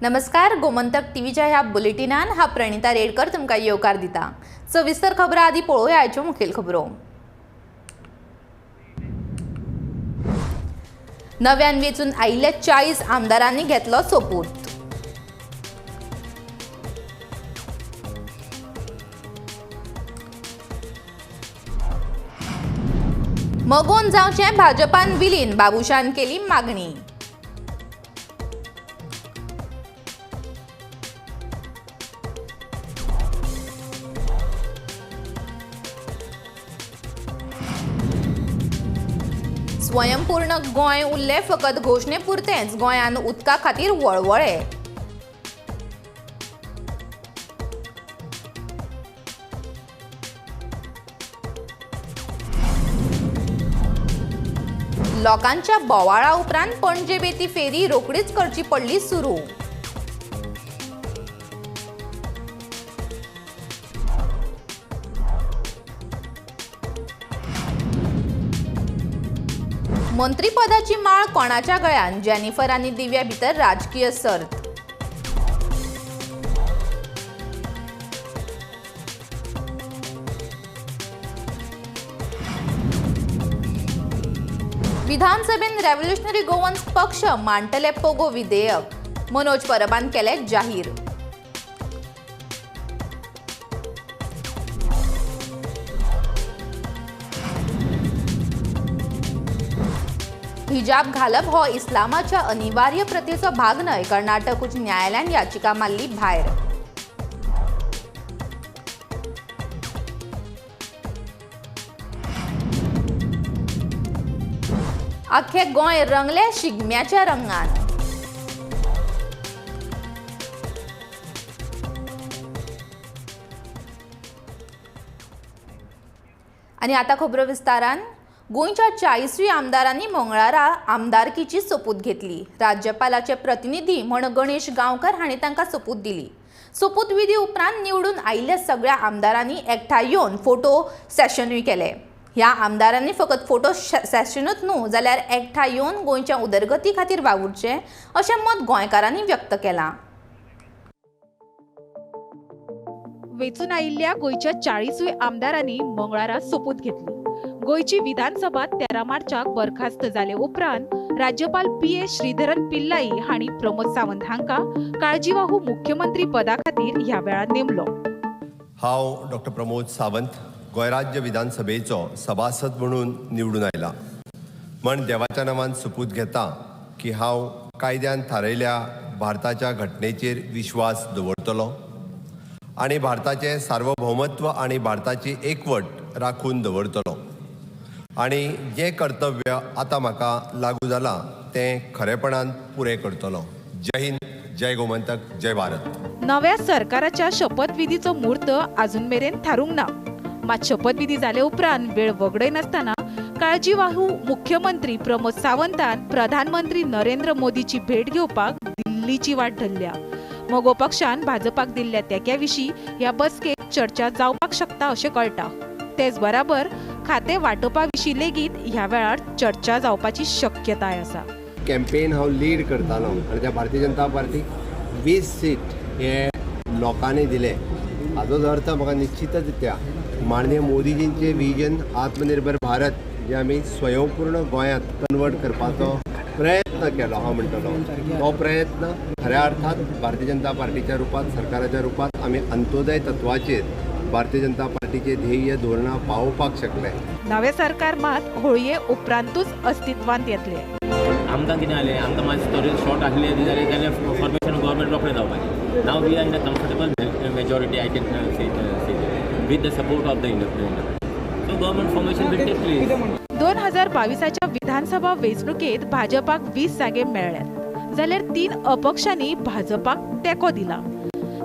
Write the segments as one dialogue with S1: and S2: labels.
S1: नमस्कार, गोमंतक टीव्हीच्या ह्या बुलेटिनान हा प्रणिता रेडकर तुमकां येवकार दिता। सविस्तर खबरां आदी पळोवया आयच्यो मुखेल खबरो। नव्यान वेंचून आयिल्ल्या 40 आमदारांनी घेतलो सोपूत। मगोन जावचें भाजपान विलीन, बाबूशान केली मागणी। स्वयंपूर्ण गोंय उरलें फकत घोशणे पुरतेंच, गोंयान उदका खातीर वळवळे। लोकांच्या बोवाळा उपरांत पणजे बेती फेरी रोखडीच करची पडली सुरू। मंत्रीपदाची माळ कोणाच्या गळ्यान, जेनिफर आनी दिव्या भितर राजकीय सर्त। विधानसभेन रेव्होल्युशनरी गोवन्स पक्ष मांडटले पोगो विधेयक, मनोज परबान केले जाहीर। हिजाब घालप हो इस्लामाच्या अनिवार्य प्रथेचो भाग न्हय, कर्नाटक उच्च न्यायालयान याचिका मारली भायर। आखे गोंय रंगले शिगम्याच्या रंगान। आनी आतां खबरो विस्तारान। गोंयच्या 40वी आमदारांनी मंगळारा आमदारकीची सोपूत घेतली। राज्यपालाचे प्रतिनिधी म्हण गणेश गांवकर हांणी तांकां सोपूत दिली। सोपूतविधी उपरांत निवडून आयिल्ल्या सगळ्या आमदारांनी एकठांय येवन फोटो सेशनूय केले। ह्या आमदारांनी फकत फोटो सेशनूच न्हू जाल्यार एकठांय येवन गोंयच्या उदरगती खातीर वावुरचें अशें मत गोंयकारांनी व्यक्त केलां।
S2: वेंचून आयिल्ल्या गोंयच्या 40वी आमदारांनी मंगळारा सोपूत घेतली। गोंयची विधानसभा 13 मार्चाक बरखास्त जाले उपरांत राज्यपाल पी.ए. श्रीधरन पिल्लाई हांणी प्रमोद सावंत हांकां काळजीवाहू मुख्यमंत्री पदा खातीर ह्या वेळार नेमलो।
S3: हांव डॉक्टर प्रमोद सावंत गोंय राज्य विधानसभेचो सभासद म्हणून निवडून आयला म्हण देवाच्या नांवान सोपूत घेता की हांव कायद्यान थारयल्या भारताच्या घटनेचेर विश्वास दवरतलो आनी भारताचें सार्वभौमत्व आनी भारताची एकवट राखून दवरतलो आनी जें कर्तव्य आतां म्हाका लागू जालां तें खरेपणान पुरें करतलो। जय हिंद, जय गोमंतक, जय भारत।
S2: नव्या सरकाराच्या शपथविधीचो मुहूर्त अजून मेरेन थारूंक ना। मात शपथविधी जाले उपरांत वेळ वगडयनासतना काळजीवाहू मुख्यमंत्री प्रमोद सावंतान प्रधानमंत्री नरेंद्र मोदीची भेट घेवपाक दिल्लीची वाट धरल्या। मगो पक्षान भाजपाक दिल्ल्या तेंक्या विशीं ह्या बसकेत चर्चा जावपाक शकता अशें कळटा। तेच बराबर खाते वांटपा विशीं लेगीत ह्या वेळार चर्चा जावपाची शक्यताय आसा।
S3: कॅम्पेन हांव लीड करतालो आनी त्या भारतीय जनता पार्टीक 20 सीट हे लोकांनी दिले। हाजोच अर्थ म्हाका निश्चितच त्या माननीय मोदीजींचे विजन आत्मनिर्भर भारत जे आमी स्वयंपूर्ण गोंयांत कन्वर्ट करपाचो प्रयत्न केलो हांव म्हणटलो तो प्रयत्न खऱ्या अर्थात भारतीय जनता पार्टीच्या रुपांत सरकाराच्या रुपांत आमी अंत्योदय तत्वाचेर भारतीय जनता पार्टीचे ध्येय धोरणां पावोवपाक शकले।
S2: नवे सरकार मात होळये उपरांतूच अस्तित्वांत येतले।
S4: आमकां कितें जालें, आमकां मातशें थोडे शॉर्ट आसले जाल्यार फॉर्मेशन गव्हर्मेंट रोखडें जावपाचें। Now we are in a comfortable majority, I can say with the support of the independent. So government formation will take place.
S2: 2022च्या विधानसभा वेंचणुकेत भाजपाक 20 जागे मेळ्ळ्यात जाल्यार 3 अपक्षांनी भाजपाक तेंको दिला।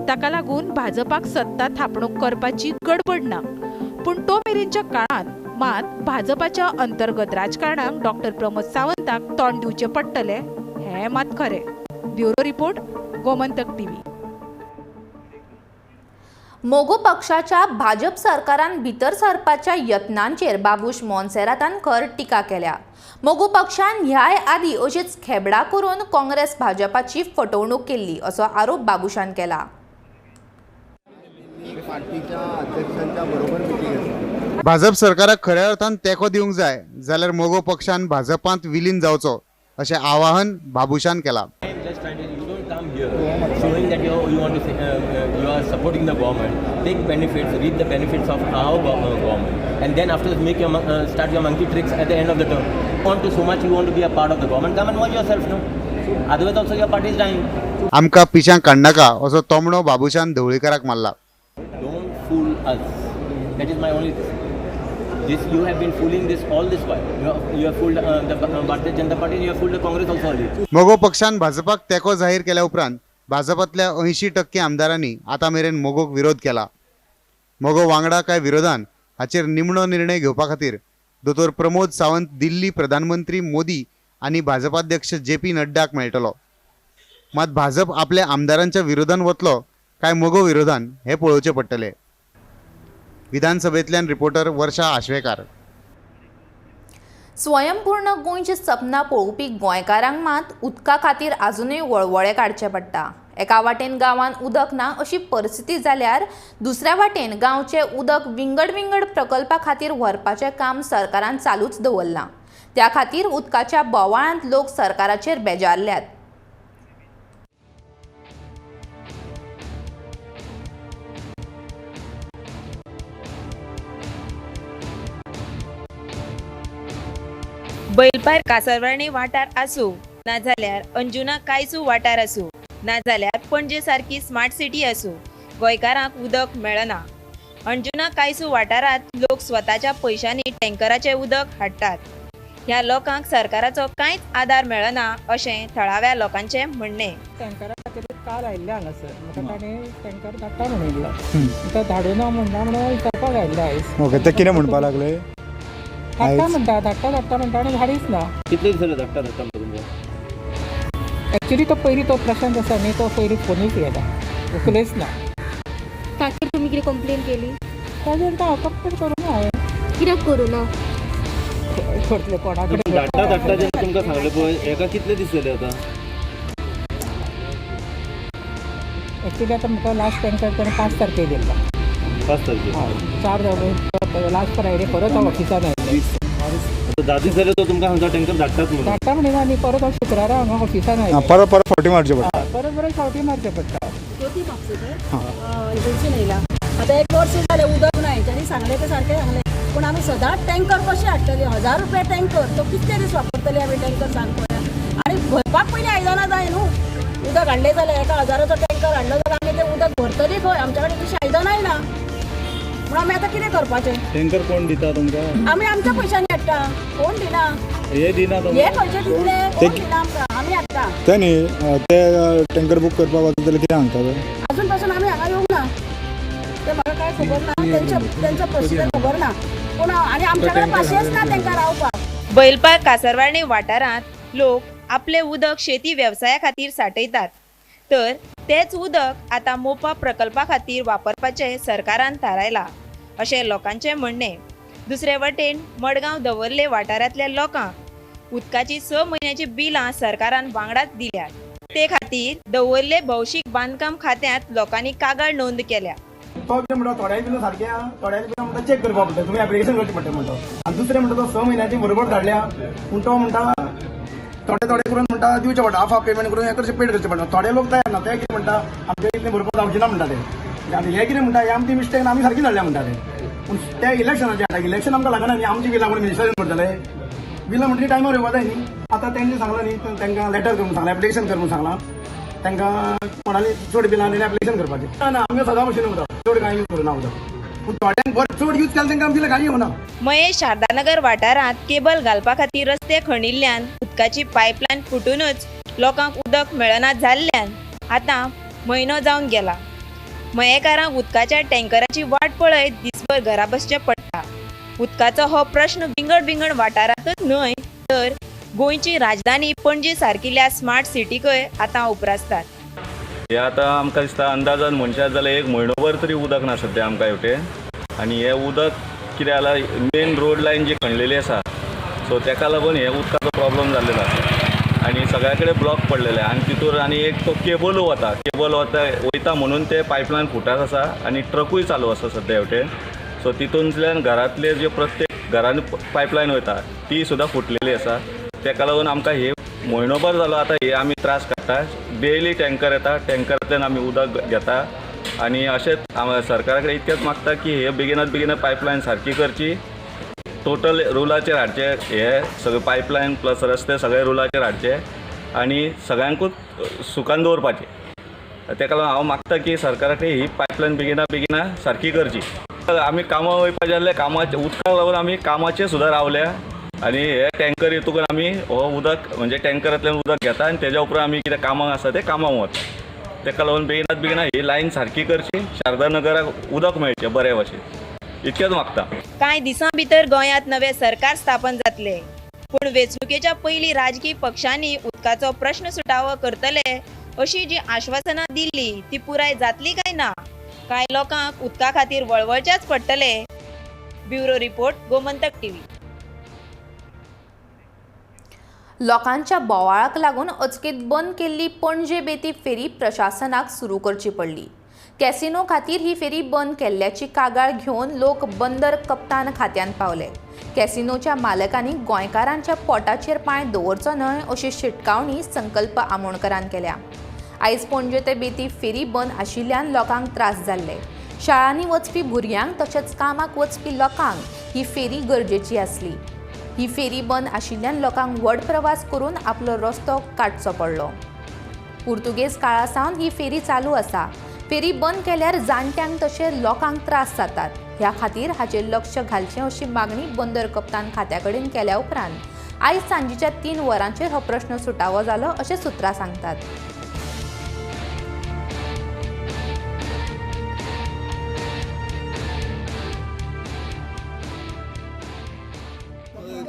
S2: ताका लागून भाजपाक सत्ता थापणूक करपाची गडबड ना। पूण तो मेरेनच्या काळांत मात भाजपाच्या अंतर्गत राजकारणाक डॉक्टर प्रमोद सावंताक तोंड दिवचें पडटलें हें मात खरें। Bureau report, Gomantak TV.
S1: मगो पक्षाच्या भाजप सरकारान भितर सरपाच्या यत्नांचेर बाबूश मोन्सेरातान खर टिका केल्या. मगो पक्षान ह्याय आदी अशीच खेबडां करून काँग्रेस भाजपाची फटवणूक केल्ली असो आरोप बाबूशान केला.
S5: भाजप सरकाराक खऱ्या अर्थान तेंको दिवंक जाय जाल्यार मगो पक्षान भाजपांत विलीन जावचो अशें आवाहन बाबूशान केलां.
S4: You don't come here showing that you want to say, you are supporting the government. Take benefits, reap the benefits of our government, and then after make your start your monkey tricks at the end of the term. Want to so much you want to be a part of the government? Come and merge yourself, no? Otherwise also your party is dying.
S5: आमकां पिशांक काडनाका असो तोमणो बाबूशान ढवळीकाराक मारला.
S4: Don't fool us. That is my only. This you have been fooling this all this while. You have fooled the Bharatiya Janata Party and you have fooled the Congress also earlier.
S5: मगो पक्षान भाजपाक तेंको जाहीर केल्या उपरांत भाजपांतल्या 80% आमदारांनी आतां मेरेन मगोक विरोध केला. मगो वांगडा काय विरोधान हाचेर निमणो निर्णय घेवपा खातीर दोतोर प्रमोद सावंत दिल्ली प्रधानमंत्री मोदी आनी भाजपाध्यक्ष जे पी नड्डाक मेळटलो. मात भाजप आपल्या आमदारांच्या विरोधान वतलो काय मगो विरोधान हें पळोवचें पडटलें. विधानसभेंतल्यान रिपोर्टर वर्षा आश्वेकार.
S1: स्वयंपूर्ण गोंयची सपनां पळोवपी गोंयकारांक मात उदका खातीर आजुनूय वळवळे काडचे पडटा. एका वाटेन गांवांत उदक ना अशी परिस्थिती जाल्यार दुसऱ्या वाटेन गांवचें उदक विंगड विंगड प्रकल्पा खातीर व्हरपाचें काम सरकारान चालूच दवरलां. त्या खातीर उदकाच्या बोवाळांत लोक सरकाराचेर बेजारल्यात.
S6: बैलपार कासरवर्णे वाठार आसूं नाजाल्यार अंजुना कायसूव वाठार आसूं नाजाल्यार पणजे सारकी स्मार्ट सिटी आसूं, गोंयकारांक उदक मेळना. अंजुना कायसूव वाठारांत लोक स्वताच्या पयशांनी टँकराचें उदक हाडटात. ह्या लोकांक सरकाराचो कांयच आदार मेळना अशें थळाव्या लोकांचें म्हणणें.
S7: टँकरा खातीर काल आयिल्लें हांगासर, म्हाका ताणें टँकर धाडटा म्हणिल्लो, तो धाडूना म्हणना म्हणून विचारपाक आयिल्लें आयज.
S8: ओके, ते कितें म्हणपाक लागले?
S7: धाडटा म्हणटा, धाडटा धाडटा म्हणटा आनी धाडीच ना.
S4: कितले दीस जाले धाडटा धाडटा म्हणटा तुमकां?
S7: एक्चुली तो पयलीं तो प्रशांत आसा न्ही, तो पयलीं फोनूच घेता, उखलच ना.
S9: ताचेर तुमी कितें कंप्लेन केली?
S7: ताजेर तो हांव कंप्लेन करूं ना. हांवें
S9: कित्याक करूं ना?
S7: करतलें कोणा कडेन?
S10: धाडटा धाडटा जेन्ना तुमकां सांगलें पळय, हेका कितले दीस जाले आतां?
S7: एक्चुली आतां म्हाका लास्ट टँकर ताणें 5 तारखेक दिल्लो.
S10: 5 तारखेक?
S7: हय, 4 जाले लास्ट फ्रायडे परत हांव ऑफिसान आयलें.
S10: आतां 10 दीस जाले तो तुमकां सांगता टँकर धाडटात म्हणून.
S7: धाडटा म्हणिना आनी परत हांव शुक्रारा हांगा ऑफिसान आयलें.
S8: परत परत फावटी मारच्यो पडटा.
S7: परत परत फावटी मारचें पडटा.
S11: ज्योती म्हापसेकर एजन्सीन येयला. आतां एक वर्स जालें उदक ना, हेंच्यांनी सांगलें तें सारकें सांगलें, पूण आमी सदांच टँकर कशें हाडटले? 1000 रुपया टँकर, तो कितले दीस वापरतले आमी टँकर सांग पळोवया. आनी भरपाक पयलीं आयदनां जाय न्हू. उदक हाडलें जाल्यार एका 1000चो टँकर हाडलो जाल्यार आमी तें उदक भरतली खंय? आमच्या कडेन तशी आयदनांय ना. म्हणून आमी आतां कितें करपाचें?
S10: टँकर कोण दिता तुमकां?
S11: आमी आमच्या पयशांनी हाडटा, कोण दिना.
S10: हे दिना
S11: हे खंयचे दितले? कोण दिना आमकां, आमी हाडटा.
S8: ते न्ही, ते टँकर बूक करपाक वता जाल्यार कितें सांगता ते?
S11: अजून पासून आमी हांगा येवंक ना, ते म्हाका कांय खबर ना, तेंचो प्रोसिजर खबर ना, पूण आनी आमच्या कडेन पासियेंस ना तेंकां रावपाक.
S6: बैलपार कासरवाणे वाठारांत लोक आपलें उदक शेती वेवसाया खातीर सांठयतात, तर तेंच उदक आतां मोपा प्रकल्पा खातीर वापरपाचें सरकारान थारायलां अशें लोकांचें म्हणणें. दुसरे वटेन मडगांव दवर्ले वाठारांतल्या लोकांक उदकाचीं 6 म्हयन्याचीं बिलां सरकारान वांगडाच दिल्यात. ते खातीर दवर्ले भौशीक बांदकाम खात्यांत लोकांनी कागाळ नोंद केल्या.
S12: तो कितें म्हणटा, थोड्यांक बिलां सारकें आहा, थोड्यांक बिलां म्हणटा चॅक करपाक पडटा, तुमी एप्लिकेशन करचें पडटा म्हणटा. आनी दुसरें म्हणटा तो 6 म्हयन्याची बरोबर धाडल्या, पूण तो म्हणटा थोडे थोडे करून म्हणटा दिवचें पडटा, हाफ हाफ पेमेंट करून हें करचें, पेड करचें पडटा. थोडे लोक तयार ना, ते कितें म्हणटा आमचें इतलें बरोबर जावचें ना म्हणटा ते. आनी हे कितें म्हणटा, हे आमची मिस्टेक ना, आमी सारकी धाडल्या म्हणटा ते. पूण ते इलेक्शनाचे आतां इलेक्शन आमकां लागना न्ही, आमची बिलां कोण मिनिस्टरान करतले? बिलां म्हणटकीर टायमार येवपा जाय न्ही. आतां तेंणी सांगलां न्ही, तांकां लेटर करून सांगलां, एप्लिकेशन करून सांगलां, तांकां कोणाली चड बिलां आनी एप्लिकेशन करपाचें ना. ना, आमकां सदां भशेन उदक चड कांय यूज करुना उदक, पूण थोड्यांक बरें चड यूज केलें तांकां बिलां कांय येवना.
S6: मयें शारदानगर वाठारांत केबल घालपा खातीर रस्ते खणिल्ल्यान उदकाची पायपलायन फुटूनच लोकांक उदक मेळना जाल्ल्यान आतां म्हयनो जावन गेला. मयेकारांक उदकाच्या टँकराची वाट पळयत दिसभर घरा बसचें पडटा. उदकाचो हो प्रश्न विंगड विंगड वाठारांतच न्हय तर गोंयची राजधानी पणजे सारकिल्ल्या स्मार्ट सिटीकय आतां उप्रासतात.
S10: हे आतां आमकां दिसता अंदाजान म्हणशात जाल्यार एक म्हयनोभर तरी उदक ना सद्या आमकां हेवटेन. आनी हें उदक कितें जालां, मेन रोड लायन जी खणलेली आसा सो तेका लागून हे उदकाचो प्रॉब्लम जाल्लेलो आसा आनी सगळ्या कडेन ब्लॉक पडलेले आनी तितूर आनी एक तो केबल वता, केबल वता वयता म्हणून ते पायपलायन फुटात आसा आनी ट्रकूय चालू आसा सद्या हेवटेन. सो तितूंतल्यान घरांतले जे प्रत्येक घरान पायपलायन वयता ती सुद्दां फुटलेली आसा. तेका लागून आमकां हे म्हयनोभर जालो आतां हे आमी त्रास काडटा. डेली टँकर येता, टँकरांतल्यान आमी उदक घेता आनी अशेंच सरकारा कडेन इतकेंच मागता की हे बेगिनात बेगीन पायपलायन सारकी करची, टोटल रुलाचेर हाडचे, हे सगळे पायपलायन प्लस रस्ते सगळे रुलाचेर हाडचे आनी सगळ्यांकूच सुखान दवरपाचे. तेका लागून हांव मागता की सरकारा कडेन ही पायपलायन बेगिना बेगिना सारकी करची. आमी कामां वयपाचें जाल्यार कामाचे उदकाक लागून आमी कामाचेर सुद्दां रावल्या आनी हे टँकर येतकूच आमी हो उदक म्हणजे टँकरांतल्यान उदक घेता आनी तेज्या उपरांत आमी कितें कामाक आसा तें कामाक वता. तेका लागून बेगिनात बेगिना ही लायन सारकी करची, शारदा नगराक उदक मेळचें बरे भाशेन, इतकेंच मागता.
S6: कांय दिसां भितर गोंयांत नवें सरकार स्थापन जातलें, पूण वेंचणुकेच्या पयलीं राजकीय पक्षांनी उदकाचो प्रश्न सुटावो करतले अशी जी आश्वासनां दिल्ली ती पुराय जातली काय ना, कांय लोकांक उदका खातीर वळवळचेंच पडटलें. Bureau report, Gomantak TV.
S1: लोकांच्या बोवाळाक लागून अचकीत बंद केल्ली पणजे बेती फेरी प्रशासनाक सुरू करची पडली. कॅसिनो खातीर ही फेरी बंद केल्ल्याची कागाळ घेवन लोक बंदर कप्तान खात्यान पावले. कॅसिनोच्या मालकांनी गोंयकारांच्या पोटाचेर पांय दवरचो न्हय अशी शिटकावणी संकल्प आमोणकरान केल्या. आयज पणजे ते बेती फेरी बंद आशिल्ल्यान लोकांक त्रास जाल्ले. शाळांनी वचपी भुरग्यांक तशेंच कामाक वचपी लोकांक ही फेरी गरजेची आसली. ही फेरी बंद आशिल्ल्यान लोकांक व्हड प्रवास करून आपलो रस्तो काडचो पडलो. पुर्तुगेज काळा सावन ही फेरी चालू आसा. फेरी बंद केल्यार जाणट्यांक तशें लोकांक त्रास जातात. ह्या खातीर हाचेर लक्ष घालचें अशी मागणी बंदर कप्तान खात्या कडेन केल्या उपरांत आयज सांजेच्या 3 वरांचेर हो प्रश्न सुटावो जालो अशें सुत्रां सांगतात.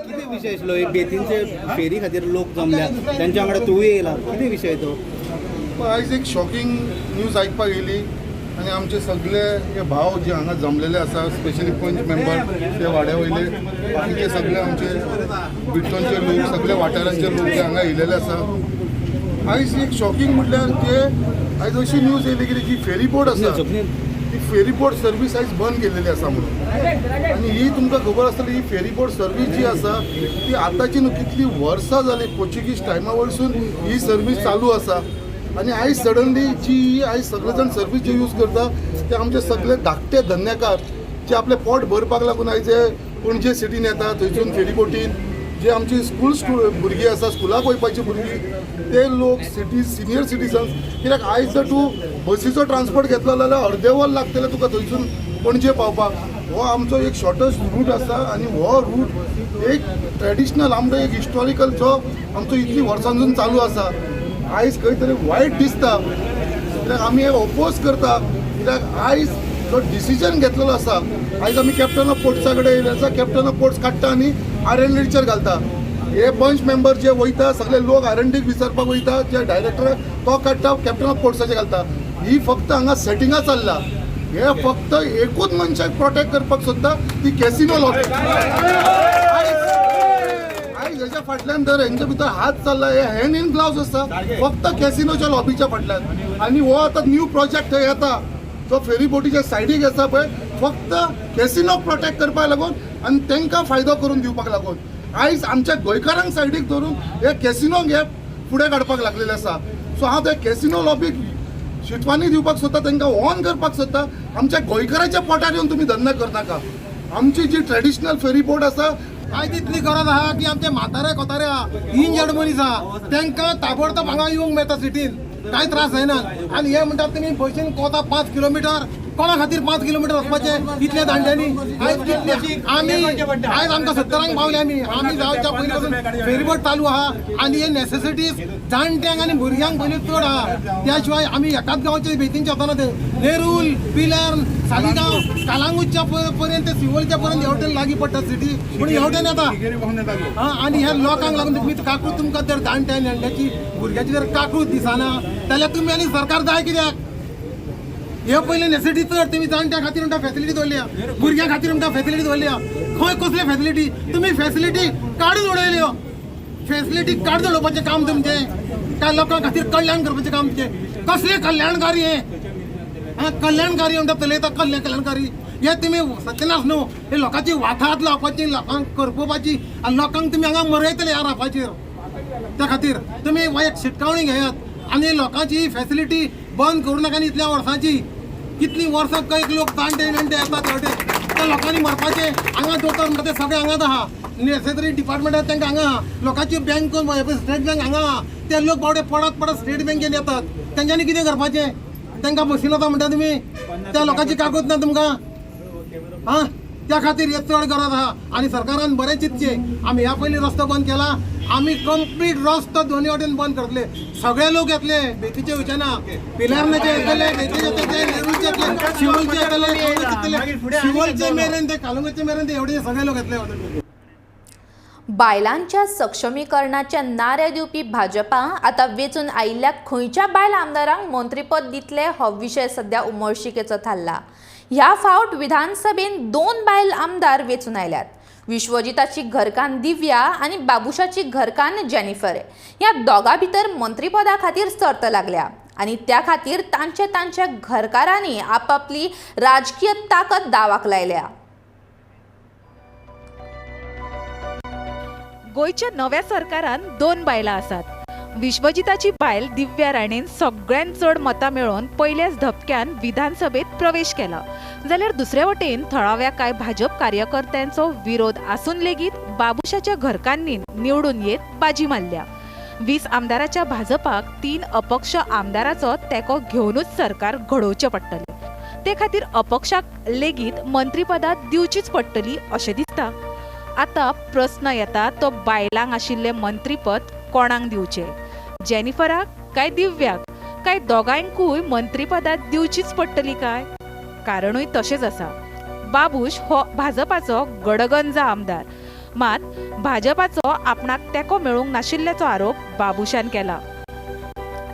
S13: कितें विशय आशिल्लो बेतींचे फेरी खातीर लोक जमल्या तांच्या वांगडा तूंय येयला, कितें विशय तो?
S14: आयज एक शॉकिंग न्यूज आयकपाक येयली आनी आमचे सगळे हे भाव जे हांगा जमलेले आसा, स्पेशली पंच मेंबर ते वाड्या वयले, बाकीचे सगळे आमचे बिट्टोनचे लोक, सगळे वाठारांचे लोक जे हांगा येयलेले आसा. आयज एक शॉकिंग म्हटल्यार ते आयज अशी न्यूज येयली की जी फेरी बोट आसा ती फेरी बोट सर्वीस आयज बंद केलेली आसा म्हणून. आनी ही तुमकां खबर आसतली, ही फेरी बोट सर्वीस जी आसा ती आतांची न्हू कितली वर्सां जाली, पोर्चुगीज टायमा वयरसून ही सर्वीस चालू आसा. आनी आयज सडनली जी ही आयज सगळे जाण सर्वीस जे यूज करता ते आमचे सगळे धाकटे धंदेकार जे आपले पोट भरपाक लागून आयज जे पणजे सिटीन येता थंयसून फेरी बोटीन जे आमची स्कूल भुरगीं आसा, स्कुलाक वयपाची भुरगीं, ते लोक सिटी सिनियर सिटीजन्स. कित्याक आयज जर तूं बसीचो ट्रान्सपोर्ट घेतलो जाल्यार अर्दें वर लागतलें तुका थंयसून पणजे पावपाक. हो आमचो एक शॉर्टस्ट रूट आसा आनी हो रूट एक ट्रेडिशनल आमचो एक हिस्टॉरिकल जो आमचो इतली वर्सांसून चालू आसा. आयज खंय तरी वायट दिसता कित्याक आमी हे ओपोज करता, कित्याक आयज जो डिसिजन घेतलेलो आसा, आयज आमी कॅप्टन ऑफ पोर्ट्सा कडेन येयले आसा, कॅप्टन ऑफ पोर्ट्स काडटा आनी आर एन डीचेर घालता. हे पंच मेंबर जे वयता सगळे लोक आर एन डीक विचारपाक वयता, जे डायरेक्टर तो काडटा कॅप्टन ऑफ पोर्ट्साचेर घालता. ही फक्त हांगा सेटिंगां चल्ला, हे फक्त एकूच मनशाक प्रोटेक्ट करपाक सोदता, ती कॅसिनो लॉबी. आयज हेच्या फाटल्यान जर हेंच्या भितर हात चल्ला, हे हँड इन ग्लावज आसा फक्त कॅसिनोच्या लॉबीच्या फाटल्यान. आनी हो आतां न्यू प्रोजेक्ट थंय येता जो फेरी बोटीच्या सायडीक आसा पळय, फक्त कॅसिनो प्रोटेक्ट करपाक लागून आनी तांकां फायदो करून दिवपाक लागून आयज आमच्या गोंयकारांक सायडीक धरून हे कॅसिनोक हे फुडें काडपाक लागलेले आसा. सो हांव ते कॅसिनो लॉबीक शिटवानी दिवपाक सोदता, तांकां ऑन करपाक सोदता, आमच्या गोंयकाराच्या पोटार येवन तुमी धंदा करनाका. आमची जी ट्रेडिशनल फेरी बोट आसा,
S15: आयज इतली गरज आहा की आमचे म्हातारे कोतारे आहा, इंजर्ड मनीस आहा, तांकां ताबडतोब हांगा येवंक मेळटा सिटीन, कांय त्रास जायना. आनी हे म्हणटात तुमी बसीन कोता 5 किलोमिटर, कोणा खातीर 5 किलोमिटर वचपाचें इतल्या दांड्यांनी? आयज कितले आमी आयज आमकां 70 पावले आमी आमी जावच्या पयलीं पासून फेरीबोट चालू आहा आनी हे नेसेसिटीज जाणट्यांक आनी भुरग्यांक पयलीं चड आहा. त्या शिवाय आमी एकाच गांवचे बेतींचे वतना ते नेरूल, पिलर्न, सालिगांव, कालांगूटच्या पर्यंत, सिवोलच्या पर्यंत हेवटेन लागीं पडटा सिटी, पूण हेवटेन येता आनी ह्या लोकांक लागून तुमी काकूत तुमकां जर जाणट्या नेण्ट्याची भुरग्याची जर काकूत दिसना जाल्यार तुमी आनी सरकार जाय कित्याक? हे पयलीं नेसेसिटी चड तुमी जाणट्या खातीर म्हणटा फॅसिलिटी दवरल्या, भुरग्यां खातीर म्हणटा फॅसिलिटी दवरल्या, खंय कसली फॅसिलिटी? तुमी फॅसिलिटी काडून उडयल्यो. फॅसिलिटी काडून उडोवपाचें काम तुमचें, काय लोकां खातीर कल्याण करपाचें काम तुमचें? कसलें कल्याणकारी हें? आं, कल्याणकारी म्हणटा चलयता कल्याणकारी हे तुमी सत्यनाश न्हू, हे लोकांची वाठात लावपाची, लोकांक करपोवपाची आनी लोकांक तुमी हांगा मरयतले ह्या रापाचेर. त्या खातीर तुमी एक शिटकावणी घेयात आनी लोकांची फॅसिलिटी बंद करूं नाका. आनी इतल्या वर्सांची कितलीं वर्सां कैक लोक जाणटे नेणटे येतात तेवटेन, त्या लोकांनी मरपाचें. हांगा दोतोर म्हणटा ते सगळे हांगाच आहा, नेसेसरी डिपार्टमेंट आहा तांकां हांगा आहा, लोकांची बँक स्टेट बँक हांगा आहा, ते लोक बावडे पडत पडत स्टेट बँकेन येतात. तेंच्यांनी कितें करपाचें? तांकां बसीन वता म्हणटा तुमी, त्या लोकांची कागद ना तुमकां. आं, त्या खातीर हे चड गरज आहा आनी सरकारान बरें चिंतचें. आमी ह्या पयलीं रस्तो बंद केला, आमी कंप्लीट रस्तो दोनी वटेन बंद करतले, सगळे लोक येतले, बेतीचे येवचे ना, पिलार्नाचे येतले, बेतीचे येतले, नेरूलचे येतले, शिवोलचे येतले, येतले, शिवोलचे मेरेन ते कालंगूटचे मेरेन ते एवढे सगळे लोक येतले.
S1: बायलांच्या सक्षमीकरणाचे नारे दिवपी भाजपा आतां वेंचून आयिल्ल्या खंयच्या बायल आमदारांक मंत्रीपद दितले हो विशय सध्या उमळशिकेचो थारला. ह्या फावट विधानसभेन 2 बायल आमदार वेंचून आयल्यात. विश्वजिताची घरकान्न दिव्या आनी बाबुशाची घरकान्न जेनिफर ह्या दोगां भितर मंत्रीपदा खातीर सर्त लागल्या आनी त्या खातीर तांचे तांच्या घरकारांनी आपापली राजकीय ताकद दावाक लायल्या.
S2: गोंयच्या नव्या सरकारान 2 बायलां आसात. विश्वजिताची बायल दिव्या राणेन सगळ्यांत चड मतां मेळोवन पयल्याच धपक्यान विधानसभेत प्रवेश केला, जाल्यार दुसरे वटेन थळाव्या कांय भाजप कार्यकर्त्यांचो विरोध आसून लेगीत बाबुशाच्या घरकान्नीन निवडून येत बाजी मारल्या. 20 आमदाराच्या भाजपाक 3 अपक्ष आमदाराचो तेंको घेवनूच सरकार घडोवचें पडटलें. ते खातीर अपक्षाक लेगीत मंत्रीपदां दिवचीच पडटली अशें दिसता. आतां प्रस्न येता तो बायलांक आशिल्लें मंत्रीपद कोणाक दिवचें, जेनिफराक काय दिव्याक, काय दोगांकूय मंत्रीपदां दिवचीच पडटली काय? कारणूय तशेंच आसा. बाबूश हो भाजपाचो गडगंज आमदार, मात भाजपाचो आपणाक तेंको मेळूंक नाशिल्ल्याचो आरोप बाबूशान केला.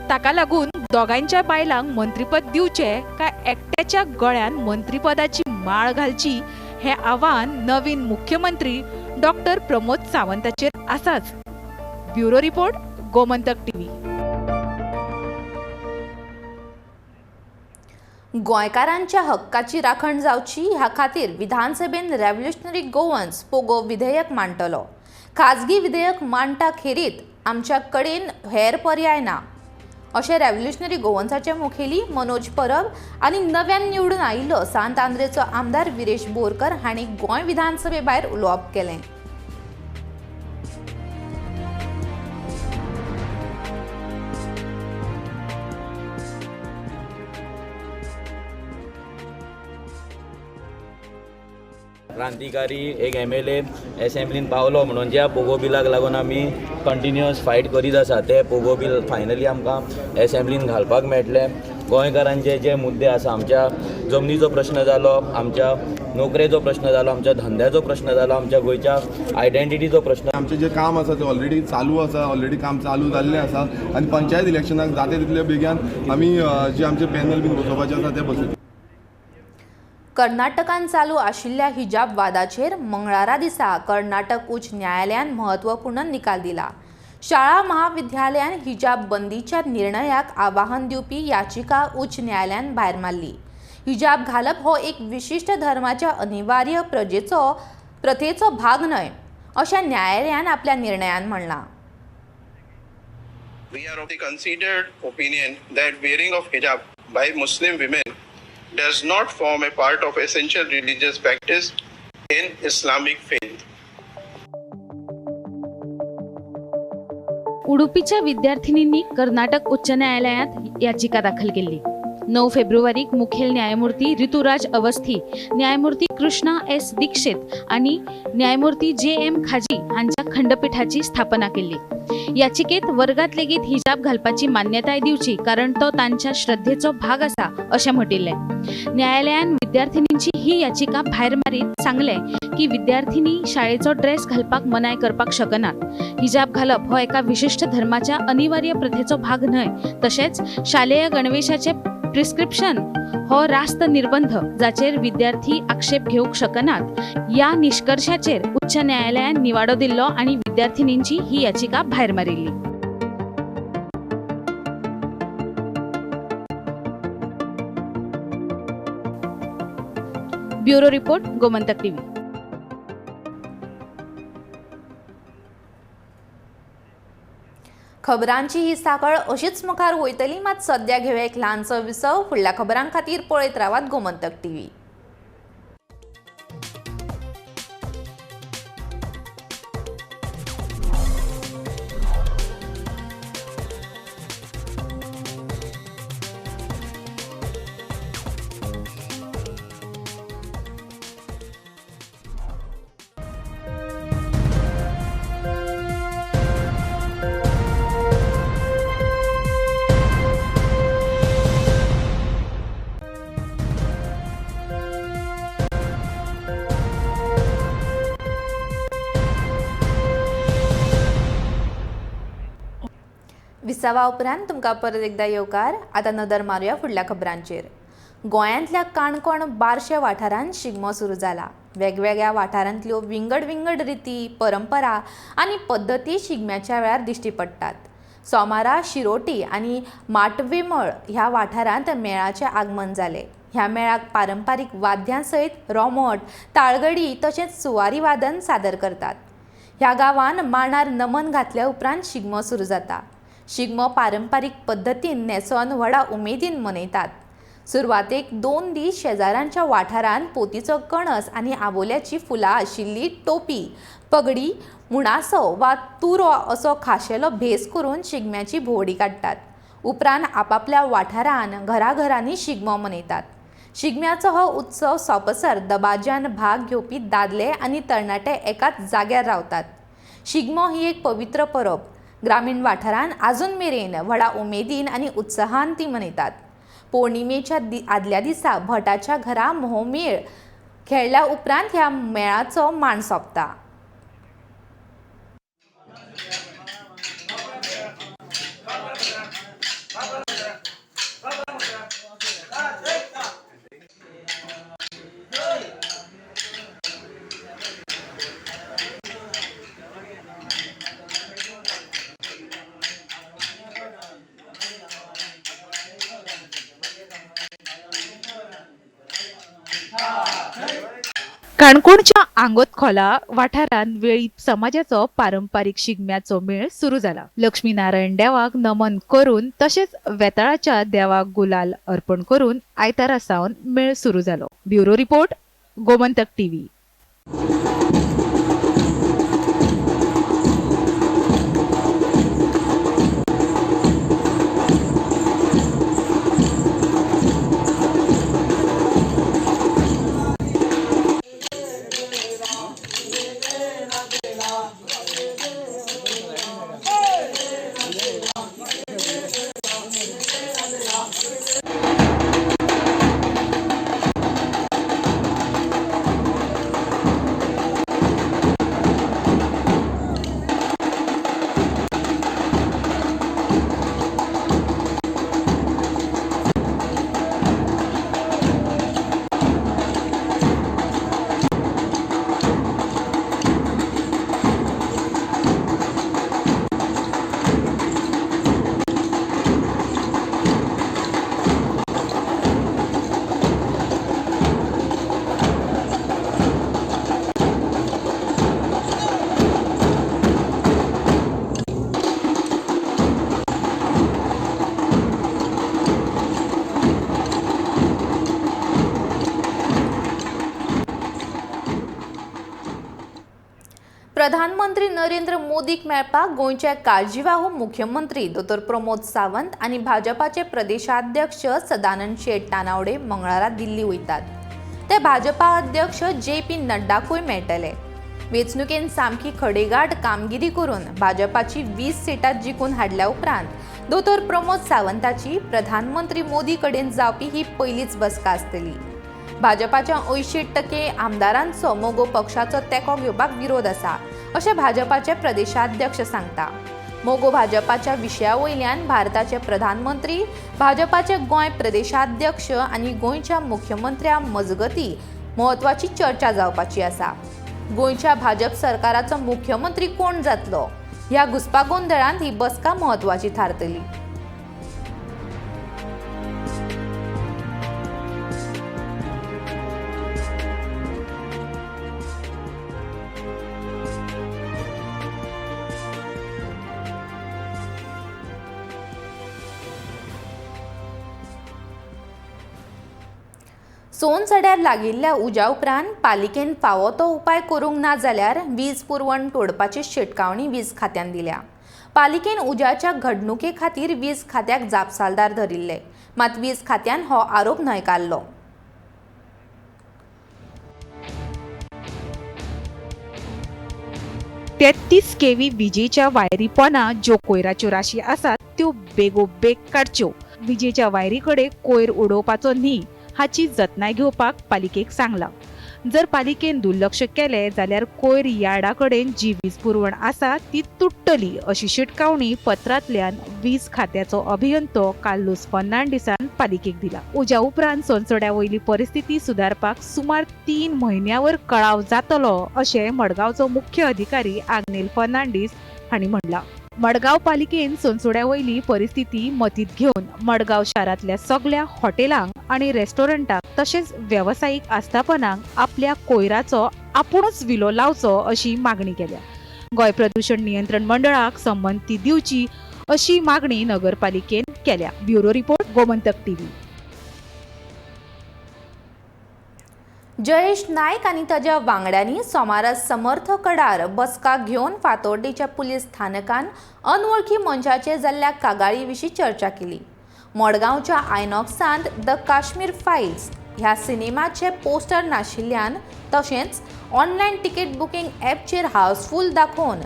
S2: ताका लागून दोगांयच्या बायलांक मंत्रीपद दिवचें काय एकट्याच्या गळ्यान मंत्रीपदाची माळ घालची हें आव्हान नवीन मुख्यमंत्री डॉक्टर प्रमोद सावंताचेर आसाच. Bureau report, Gomantak TV.
S1: गोंयकारांच्या हक्काची राखण जावची ह्या खातीर विधानसभेन रेव्होल्युशनरी गोवन्स पोगो विधेयक मांडटलो. खाजगी विधेयक मांडटा खेरीत आमच्या कडेन हेर पर्याय ना अशें रेव्होल्युशनरी गोवन्साचे मुखेली मनोज परब आनी नव्यान निवडून आयिल्लो सांत आंद्रेचो आमदार विरेश बोरकर हांणी गोंय विधानसभे भायर उलोवप केलें.
S16: क्रांतिकारी एक MLA एसेंब्लीन पावलो म्हणून ज्या पोगो बिलाक लागून आमी कंटिन्युअस फायट करीत आसा ते पोगो बिल फायनली आमकां एसेंब्लीन घालपाक मेळटलें. गोंयकारांचे जे मुद्दे आसा, आमच्या जमनीचो प्रश्न जालो, आमच्या नोकरेचो प्रश्न जालो, आमच्या धंद्याचो प्रश्न जालो, आमच्या गोंयच्या आयडेंटिटीचो प्रश्न.
S14: आमचें जें काम आसा तें ऑलरेडी चालू आसा, ऑलरेडी काम चालू जाल्लें आसा आनी पंचायत इलेक्शनाक जाता तितले बेगीन आमी जे आमचे पॅनल बीन बसोवपाचें आसा तें बसयतले.
S1: कर्नाटकान चालू आशिल्ल्या हिजाब वादाचेर मंगळारा दिसा कर्नाटक उच्च न्यायालयान म्हत्वपूर्ण निकाल दिला. शाळा महाविद्यालयान हिजाब बंदीच्या निर्णयाक आवाहन दिवपी याचिका उच्च न्यायालयान भायर मारली. हिजाब घालप हो एक विशिश्ट धर्माच्या अनिवार्य प्रथेचो भाग न्हय अशें न्यायालयान आपल्या निर्णयान म्हणलां.
S17: We are of the considered opinion that wearing of hijab by Muslim women does not form a part of essential religious practice in Islamic faith.
S18: उडुपीच्या विद्यार्थिनींनी Karnataka उच्च न्यायालयात याचिका दाखल केली.
S2: 9 फेब्रुवारीक मुखेल न्यायमूर्ती ऋतुराज अवस्थी, न्यायमूर्ती कृष्णा एस दीक्षित आनी न्यायमूर्ती जे एम खाजी हांच्या खंडपीठाची स्थापना केल्ली. याचिकेत वर्गात लेगीत हिजाब घालपाची मान्यताय दिवची कारण तो तांच्या श्रद्धेचो भाग आसा अशें म्हटिल्लें. न्यायालयान विद्यार्थिनींची ही याचिका भायर मारीत सांगलें की विद्यार्थिनी शाळेचो ड्रेस घालपाक मनाय करपाक शकनात. हिजाब घालप हो एका विशिश्ट धर्माच्या अनिवार्य प्रथेचो भाग न्हय, तशेंच शालेय गणवेशाचे प्रिस्क्रिप्शन हो रास्त निर्बंध जाचेर विद्यार्थी आक्षेप घेवंक शकनात. ह्या निष्कर्षाचेर उच्च न्यायालयान निवाडो दिल्लो आनी विद्यार्थिनींची ही याचिका भायर मारिल्ली. Bureau report, Gomantak TV.
S1: खबरांची ही साखळ अशीच मुखार वयतली, मात सद्या घेवया एक ल्हानसो विसव. फुडल्या खबरां खातीर पळयत रावात गोमंतक टीव्ही. विसावा उपरांत तुमकां परत एकदा येवकार. आतां नदर मारुया फुडल्या खबरांचेर. गोंयांतल्या काणकोण बारशे वाठारांत शिगमो सुरू जाला. वेगवेगळ्या वाठारांतल्यो विंगड विंगड रिती, परंपरा आनी पद्दती शिगम्याच्या वेळार दिश्टी पडटात. सोमारा शिरोटी आनी माटवेमळ ह्या वाठारांत मेळाचें आगमन जालें. ह्या मेळाक पारंपारीक वाद्यां सयत रोमट, ताळगडी तशेंच सुवारी वादन सादर करतात. ह्या गांवान मांडार नमन घातल्या उपरांत शिगमो सुरू जाता. शिगमो पारंपारीक पद्दतीन न्हेसोन व्हडा उमेदीन मनयतात. सुरवातेक 2 दीस शेजारांच्या वाठारांत पोतीचो कणस आनी आबोल्याची फुलां आशिल्ली टोपी, पगडी, मुणासो वा तुरो असो खाशेलो भेस करून शिगम्याची भोंवडी काडटात. उपरांत आपापल्या वाठारांत घराघरांनी शिगमो मनयतात. शिगम्याचो हो उत्सव सोंपसर दबाज्यान भाग घेवपी दादले आनी तरणाटे एकाच जाग्यार रावतात. शिगमो ही एक पवित्र परब. ग्रामीण वाठारांत आजून मेरेन व्हडा उमेदीन आनी उत्साहान ती मनयतात. पौर्णिमेच्या आदल्या दिसा भटाच्या घरा मोहमेळ खेळ्ळ्या उपरांत ह्या मेळाचो मान सोंपता.
S2: काणकोणच्या आंगोतखोला वाठारांत वेळीप समाजाचो पारंपारीक शिगम्याचो मेळ सुरू जाला. लक्ष्मीनारायण देवाक नमन करून तशेंच वेताळाच्या देवाक गुलाल अर्पण करून आयतारा सावन मेळ सुरू जालो. Bureau report, Gomantak TV.
S1: प्रधानमंत्री नरेंद्र मोदीक मेळपाक गोंयचे काळजीवाहू मुख्यमंत्री दोतोर प्रमोद सावंत आनी भाजपाचे प्रदेशाध्यक्ष सदानंद शेट तानावडे मंगळारा दिल्ली वयतात. ते भाजपा अध्यक्ष जे पी नड्डाकूय मेळटले. वेंचणुकेन सामकी खडेगांठ कामगिरी करून भाजपाची 20 सिटां जिखून हाडल्या उपरांत दोतोर प्रमोद सावंताची प्रधानमंत्री मोदी कडेन जावपी ही पयलीच बसका आसतली. भाजपाच्या 80% आमदारांचो मगो पक्षाचो तेंको घेवपाक विरोध आसा अशें भाजपाचे प्रदेशाध्यक्ष सांगता. मगो भाजपाच्या विशया वयल्यान भारताचे प्रधानमंत्री, भाजपाचे गोंय प्रदेशाध्यक्ष आनी गोंयच्या मुख्यमंत्र्या मजगती म्हत्वाची चर्चा जावपाची आसा. गोंयच्या भाजप सरकाराचो मुख्यमंत्री कोण जातलो ह्या घुस्पागोंदळांत ही बसका म्हत्वाची थारतली. सोनसड्यार लागिल्ल्या उज्या उपरांत पालिकेन फावो तो उपाय करूंक ना जाल्यार वीज पुरवण तोडपाची शिटकावणी वीज खात्यान दिल्या. पालिकेन उज्याच्या घडणुके खातीर वीज खात्याक जापसालदार धरिल्ले, मात वीज खात्यान हो आरोप न्हयकारलो.
S2: तेत्तीस केव्ही विजेच्या वायरी पोना ज्यो कोयराच्यो राशी आसात त्यो बेगोबेग काडच्यो. विजेच्या वायरी कडेन कोयर उडोवपाचो न्ही हाची जतनाय घेवपाक पालिकेक सांगलां. जर पालिकेन दुर्लक्ष केलें जाल्यार कोयर यार्डा कडेन जी वीज पुरवण आसा ती तुट्टली अशी शिटकावणी पत्रांतल्यान वीज खात्याचो अभियंतो कार्लूस फर्नांडीसान पालिकेक दिला. उज्या उपरांत सोनसड्या वयली परिस्थिती सुदारपाक सुमार 3 म्हयन्यावर कळाव जातलो अशें मडगांवचो मुख्य अधिकारी आग्नेल फर्नांडीस हांणी म्हणलां. मडगांव पालिकेन सोनसड्या वयली परिस्थिती मतींत घेवन मडगांव शारांतल्या सगळ्या हॉटेलांक आनी रेस्टॉरंटांक तशेंच वेवसायीक आस्थापनांक आपल्या कोयराचो आपुणूच विलो लावचो अशी मागणी केल्या. गोंय प्रदूषण नियंत्रण मंडळाक संमती दिवची अशी मागणी नगरपालिकेन केल्या. Bureau report, Gomantak TV.
S1: Jayesh Naik आनी ताज्या वांगड्यांनी सोमारा समर्थ कडार बसका घेवन फातोर्डेच्या पुलीस स्थानकान अनवळखी मनशाचेर जाल्ल्या कागाळी विशीं चर्चा केली. मडगांवच्या आयनॉक्सांत the Kashmir files ह्या सिनेमाचे पोस्टर नाशिल्ल्यान तशेंच ऑनलायन तिकेट बुकींग ॲपचेर हावसफूल दाखोवन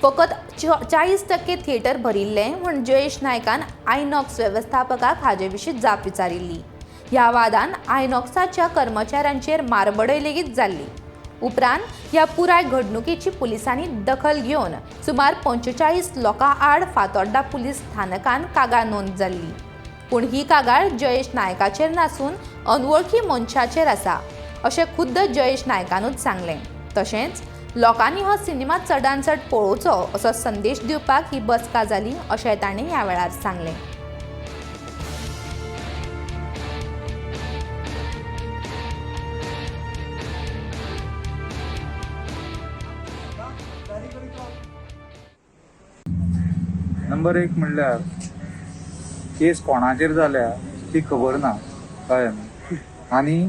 S1: फकत 40% थिएटर भरिल्लें म्हूण जयेश नायकान आयनॉक्स वेवस्थापकाक हाजे विशीं जाप विचारिल्ली. ह्या वादान आयनॉक्साच्या कर्मचाऱ्यांचेर मारबडय लेगीत जाल्ली. उपरांत ह्या पुराय घडणुकेची पुलिसांनी दखल घेवन सुमार 45 लोकां आड फातोड्डा पुलीस स्थानकान कागाळ नोंद जाल्ली. पूण ही कागाळ जयेश नायकाचेर नासून अनवळखी मनशाचेर आसा अशें खुद्द जयेश नायकानूच सांगलें. तशेंच लोकांनी हो सिनेमा चडान चड पळोवचो असो संदेश दिवपाक ही बसका जाली अशें ताणें ह्या वेळार सांगलें.
S18: नंबर 1 म्हणल्यार केस कोणाचेर जाल्या ती खबर ना, कळ्ळें न्हू. आनी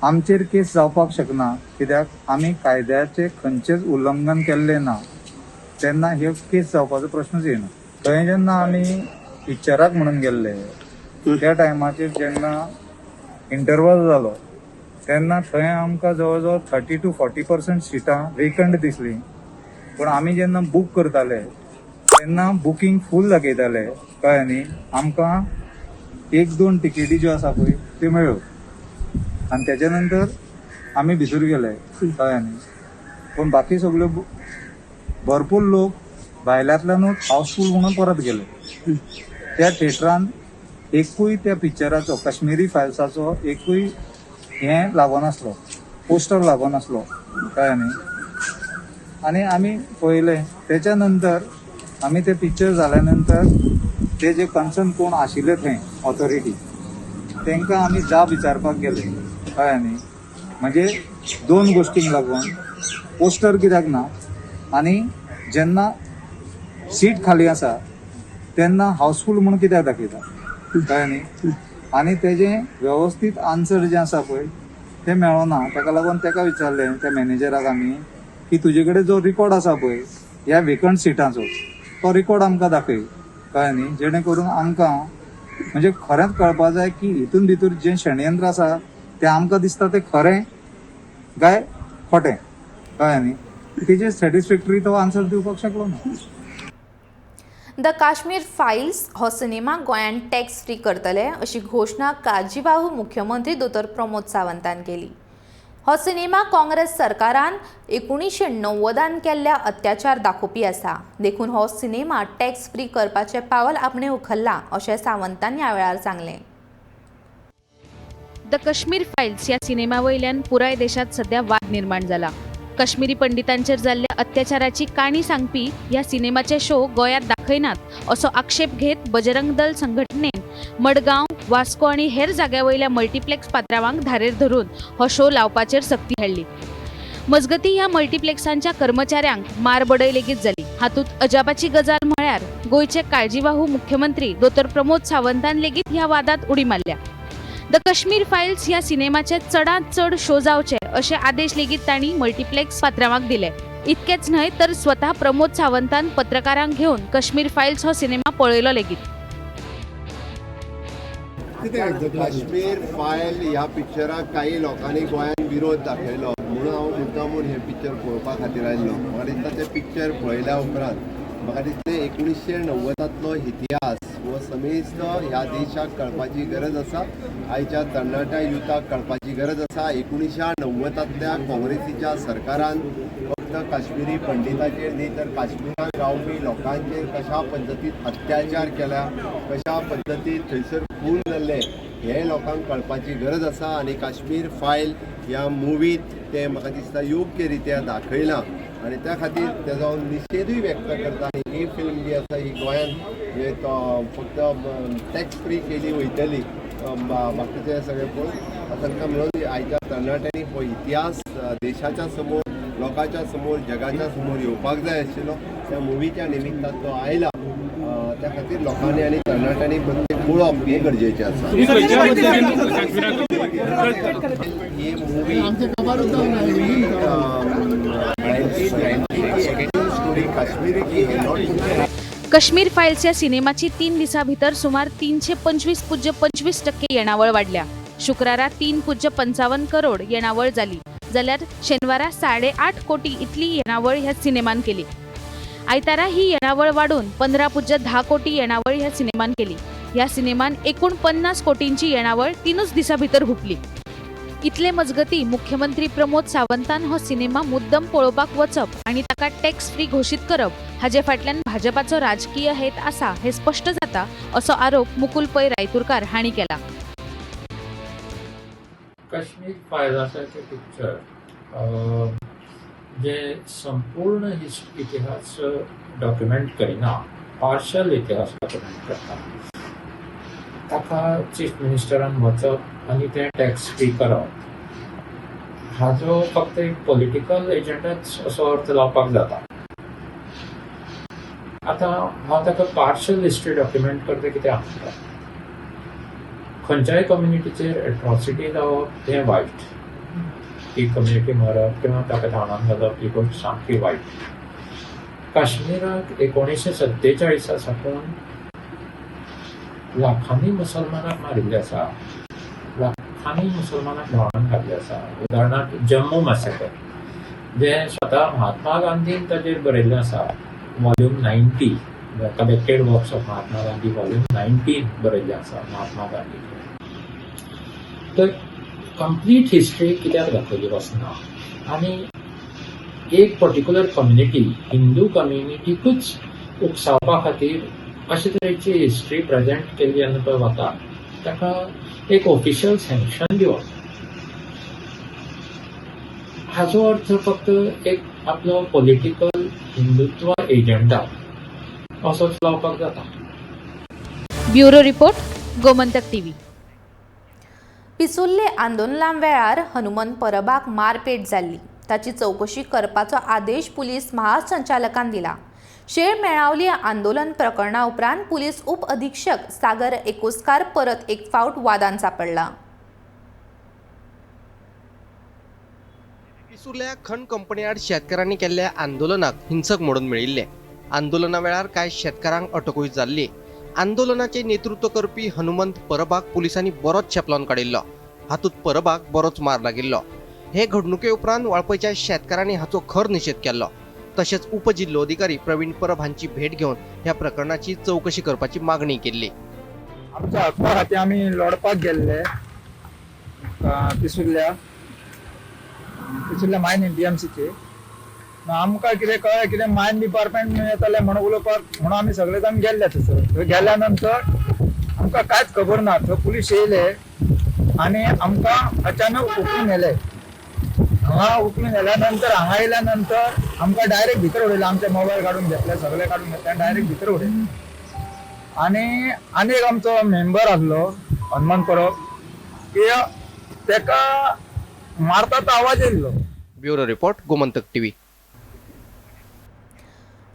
S18: आमचेर केस जावपाक शकना कित्याक आमी कायद्याचें खंयचेंच उल्लंघन केल्लें ना, तेन्ना हे केस जावपाचो प्रश्नच येना. थंय जेन्ना आमी पिक्चराक म्हणून गेल्ले त्या टायमाचेर जेन्ना इंटरवल जालो तेन्ना थंय आमकां जवळ जवळ 30 to 40% सिटां वेकंट दिसलीं. पूण आमी जेन्ना बूक करताले तेन्ना बुकींग फूल दाखयताले, कळ्ळें न्ही. आमकां 1-2 तिकेटी ज्यो आसा पळय त्यो मेळ्ळ्यो आनी तेच्या नंतर आमी भितर गेले, कळ्ळें न्ही. पूण बाकी सगल्यो भरपूर लोक भायल्यांतल्यानूच हावसफूल म्हणून परत गेले. त्या थिएटरान एकूय त्या पिक्चराचो काश्मिरी फायल्साचो एकूय हें लागोनासलो, पोस्टर लागोनासलो, कळ्ळें न्ही. आनी आमी पळयलें तेच्या नंतर आमी ते पिक्चर जाल्या नंतर ते जे कन्सर्न कोण आशिल्ले थंय ऑथॉरिटी तांकां आमी जाप विचारपाक गेले, कळ्ळें न्ही. म्हणजे 2 गोश्टींक लागून पोस्टर कित्याक ना आनी जेन्ना सीट खाली आसा तेन्ना हावसफूल म्हणून कित्याक दाखयता, कळ्ळें न्ही. आनी तेजें वेवस्थीत आन्सर जें आसा पळय तें मेळना. ताका लागून ताका विचारलें त्या मॅनेजराक आमी की तुजे कडेन जो रिकॉर्ड आसा पळय ह्या वेकंट सिटांचो तो रिकॉर्ड आमकां दाखय, कळ्ळें न्ही, जेणे करून आमकां म्हणजे खरेंच कळपा जाय की हितून भितर जें षडयंत्र आसा तें आमकां दिसता तें खरें काय खोटें, कळ्ळें न्ही. तेजेर सॅटिस्फॅक्टरी तो आन्सर दिवपाक शकलो ना.
S1: The Kashmir files हो सिनेमा गोंयांत टॅक्स फ्री करतले अशी घोशणा काळजीवाहू मुख्यमंत्री दोतोर प्रमोद सावंतान केली. हो सिनेमा काँग्रेस सरकारान 1990 केल्ल्या अत्याचार दाखोवपी आसा, देखून हो सिनेमा टॅक्स फ्री करपाचें पावल आपणें उखल्लां अशें सावंतान ह्या वेळार सांगलें.
S2: The Kashmir files ह्या सिनेमा वयल्यान पुराय देशांत सध्या वाद निर्माण जाला. कश्मीरी पंडितांचेर जाल्ल्या अत्याचाराची काणी सांगपी ह्या सिनेमाचे शो गोंयांत दाखयनात असो आक्षेप घेत बजरंग दल संघटनेन मडगांव, वास्को आनी हेर जाग्या वयल्या मल्टिप्लेक्स पात्रावांक धारेर धरून हो शो लावपाचेर सक्ती हाडली. मजगती ह्या मल्टिप्लेक्सांच्या कर्मचाऱ्यांक मारबडय लेगीत जाली. हातूंत अजापाची गजाल म्हळ्यार गोंयचे काळजीवाहू मुख्यमंत्री दोतोर प्रमोद सावंतान लेगीत ह्या वादांत उडी मारल्या. The Kashmir files ह्या सिनेमाचे चडांत चड शो जावचे अशे आदेश लेगीत तांणी मल्टिप्लेक्स पात्रावांक दिले. इतकेच न्हय तर स्वता प्रमोद सावंतान पत्रकारांक घेवन कश्मीर फायल्स हो सिनेमा पळयलो लेगीत.
S3: काश्मीर फायल ह्या पिक्चराक काही लोकांनी गोंयांत विरोध दाखयलो म्हणून हांव मुद्दामून हें पिक्चर पळोवपा खातीर आयल्लो. म्हाका दिसता तें पिक्चर पळयल्या उपरांत म्हाका दिसलें 1990 इतिहास हो समेस्त ह्या देशाक कळपाची गरज आसा, आयच्या तरणाट्या युथाक कळपाची गरज आसा. 1990 काँग्रेसीच्या सरकारान फक्त काश्मिरी पंडिताचेर न्ही तर काश्मिरान रावपी लोकांचेर कशा पद्दतीन अत्याचार केल्या, कशा पद्दतीन थंयसर खून जाल्ले हें लोकांक कळपाची गरज आसा. आनी काश्मीर फायल ह्या मुवींत तें म्हाका दिसता योग्य रित्या दाखयलां आनी त्या खातीर तेजो हांव निशेधूय व्यक्त करता. आनी ही फिल्म जी आसा ही गोंयांत फक्त टॅक्स फ्री केली वयतली, बाकीचे सगळे पळोवन तांकां म्हणून आयच्या तरणाट्यांनी हो इतिहास देशाच्या समोर, लोकांच्या समोर, जगाच्या समोर येवपाक जाय आशिल्लो. त्या मुवीच्या निमित्तान तो आयला, त्या खातीर लोकांनी आनी तरणाट्यांनी पळोवप हें गरजेचें आसा. ही मुवी 1990 स्टोरी काश्मीरी की है, not
S2: Kashmir files ह्या सिनेमाची 3 दिसां भितर सुमार 325.25% येणावळ वाडल्या. शुक्रारा 3.55 करोड येणावळ जाली, जाल्यार शेनवारा 8.5 कोटी इतली येणावळ ह्या सिनेमान केली. आयतारा ही येणावळ वाडून 15.10 कोटी येणावळ ह्या सिनेमान केली. ह्या सिनेमान एकूण 50 कोटींची येणावळ 3 दिसां भितर हुपली. इतले मजगती मुख्यमंत्री प्रमोद सावंतान हो सिनेमा मुद्दम पळोवपाक वचप आनी ताका टॅक्स फ्री घोशीत करप हाजे फाटल्यान भाजपाचो राजकीय हेत आसा हे स्पश्ट जाता असो आरोप मुकुल पै रायतुरकार हांणी केला.
S19: काश्मीर फायल्साचें पिक्चर जे संपूर्ण इतिहास डॉक्युमेंट करिना, पार्शल इतिहास डॉक्युमेंट करता, ताका चीफ मिनिस्टरान वचप आनी तें टॅक्स फ्री करप हाजो फक्त एक पॉलिटिकल एजंडाच असो अर्थ लावपाक जाता. आतां हांव ताका पार्शल हिस्ट्री डॉक्युमेंट करता कित्याक म्हणटा, खंयच्याय कम्युनिटीचेर एट्रॉसिटी जावप हें वायट, ही कम्युनिटी मरप किंवा ताका धांवडावन घालप ही गोश्ट सामकी वायट. काश्मीराक 1947 साकून लाखांनी मुसलमानाक मारिल्ले आसा, लाखांनी मुसलमानाक धांवडावन घाल्ले आसा. उदाहरणार्थ जम्मू मॅसेकर जें स्वता महात्मा गांधीन ताजेर बरयल्लें आसा, volume 90, the collected works of Mahatma Gandhi volume 19 बरयल्लें आसा महात्मा गांधीचेर. तर कंप्लीट हिस्ट्री कित्याक दाखयली वचना आनी एक पर्टिक्युलर कम्युनिटी, हिंदू कम्युनिटीकूच उकसावपा खातीर अशे तरेची हिस्ट्री प्रेजेंट केल्ली जेन्ना पळय वता ताका एक ऑफिशियल सँक्शन दिवप हाजो अर्थ फक्त एक आपलो पॉलिटिकल हिंदुत्व एजंडा असोच लावपाक जाता.
S2: Bureau report, Gomantak TV.
S1: Pissurlem आंदोलना वेळार हनुमंत परबाक मारपेट जाल्ली, ताची चवकशी करपाचो आदेश पुलीस महासंचालकान दिला. शेळ मेळावली आंदोलन प्रकरणा उपरांत पुलीस उप अधीक्षक सागर एकोस्कार परत एक फावट वादान सापडला.
S20: पिसुर्ल्या खण कंपनी आड शेतकारांनी केल्ल्या आंदोलनाक हिंसक मोडून मेळिल्लें. आंदोलना वेळार कांय शेतकारांक अटकूय जाल्ली. आंदोलनाचें नेतृत्व करपी हनुमंत परबाक पुलिसांनी बरोच चेपलावन काडिल्लो. हातूंत परबाक बरोच मार लागिल्लो. हे घडणुके उपरांत वाळपयच्या शेतकारांनी हाचो खर निशेध केल्लो. तशेंच उपजिल्लोधिकारी प्रवीण परब हांची भेट घेवन ह्या प्रकरणाची चवकशी करपाची मागणी केल्ली.
S18: आमच्या हक्का खातीर आमी लढपाक गेल्ले पिसुर्ल्या पिसुर्ल्या मायन डीएमसीचे. आमकां कितें कळ्ळें कितें मायन डिपार्टमेंट येतलें म्हणून उलोवपाक म्हणून आमी सगळे जाण गेल्ले थंयसर. थंय गेल्या नंतर आमकां कांयच खबर ना. थंय पुलीस येयले आनी आमकां अचानक उखलून व्हेले. हांगा उखलून व्हेल्या नंतर हांगा येयल्या नंतर आमकां डायरेक्ट भितर उडयले. आमचे मोबायल काडून घेतले, सगळे काडून घेतले आनी डायरेक्ट भितर उडयले. आनी आनी एक आमचो मेंबर आसलो हनुमान परब, की तेका मारता तो आवाज येयल्लो.
S20: Bureau report, Gomantak TV.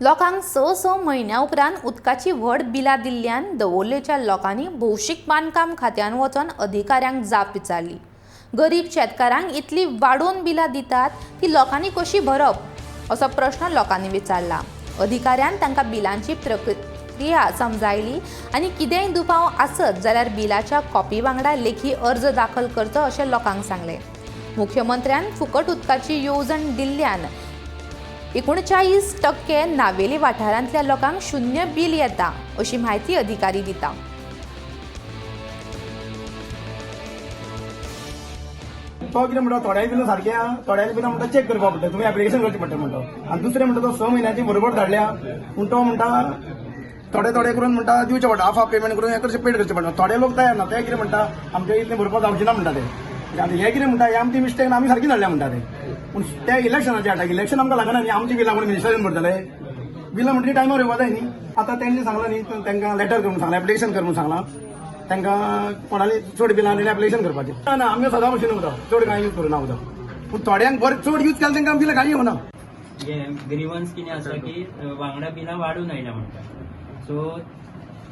S1: लोकांक 6-6 म्हयन्या उपरांत उदकाची व्हड बिलां दिल्ल्यान दवोरलेच्या लोकांनी भौशीक बांदकाम खात्यान वचून अधिकाऱ्यांक जाप विचारली. गरीब शेतकारांक इतली वाडोवन बिलां दितात ती लोकांनी कशी भरप असो प्रश्न लोकांनी विचारला. अधिकाऱ्यान तांकां बिलांची प्रक्रिया समजायली आनी कितेंय दुबाव आसत जाल्यार बिलाच्या कॉपी वांगडा लेखी अर्ज दाखल करचो अशें लोकांक सांगलें. मुख्यमंत्र्यान फुकट उदकाची येवजण दिल्ल्यान 39% नावेली वाठारांतल्या लोकांक 0 बील येता अशी म्हायती अधिकारी दिता.
S12: तो कितें म्हणटा, थोड्या बिलां सारकें आहा, थोड्या बिलां म्हणटा चॅक करपाक पडटा, तुमी एप्लिकेशन करचें पडटा म्हणटा. आनी दुसरें म्हणटा तो 6 म्हयन्याची बरोबर धाडल्या, पूण तो म्हणटा थोडे थोडे करून म्हणटा दिवचें पडटा, हाफ हाफ पेमेंट करून हें करचें पेड करचें पडटा. थोडे लोक तयार ना, ते कितें म्हणटा आमचें इतलें भरपाक जावचें ना म्हणटा ते. आनी हे कितें म्हणटा, हे आमची मिस्टेक ना, आमी सारकी धाडल्या म्हणटा ते. पूण ते इलेक्शनाचे हाडटा, इलेक्शन आमकां लागना न्ही, आमची बिलां म्हणून मिनिस्टरान भरतले बिलां म्हणटकीर टायमार येवपा जाय न्ही. आतां तेंणी सांगलां न्ही, तांकां लेटर करून सांगलां, एप्लिकेशन कर म्हणून सांगलां, तांकां कोणाली चड बिलां आनी एप्लिकेशन करपाचें ना. ना, आमगे सदां भशेन उदक चड कांय यूज करूं ना उदक, पूण थोड्यांक बरें चड यूज केलें तांकां बिलां कांय येवना.
S21: ग्रीवन्स कितें आसा की वांगडा बिलां वाडून आयल्या म्हणटा. सो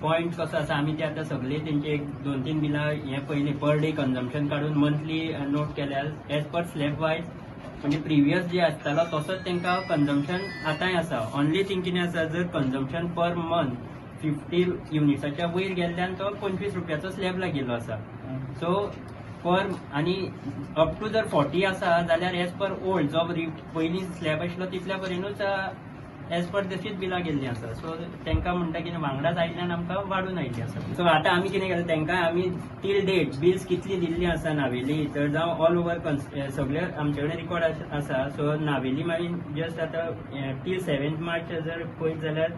S21: पॉयंट कसो आसा, आमी ते आतां सगळे तेंचे 1-2-3 बिलां हे पयलीं पर डे कन्जम्पशन काडून मंथली नोट केल्यार एज पर स्लॅब वायज म्हणजे प्रिवियस जे आसतालो तसोच तांकां कन्जम्पशन आतांय आसा. ऑनली थिंग कितें आसा, जर कन्जम्पशन पर मंथ 50 युनिट्साच्या वयर गेल्ल्यान तो 25 रुपयाचो स्लॅब लागिल्लो आसा. सो पर आनी अप टू जर 40 आसा जाल्यार एज पर ओल्ड जो पयलीं स्लॅब आशिल्लो तितल्या पर्यंतूच एज पर तशीच बिलां गेल्लीं आसा. सो तांकां म्हणटा की वांगडाच आयिल्ल्यान आमकां वाडून आयिल्ली आसा. सो आतां आमी कितें केलें, तांकां आमी टील डेट बिल्स कितली दिल्ली आसा नावेली तर जावं ऑल ओवर सगळे आमचे कडेन रिकॉर्ड आसा. सो नावेली मागीर जस्ट आतां टील 7 मार्च जर पळयत जाल्यार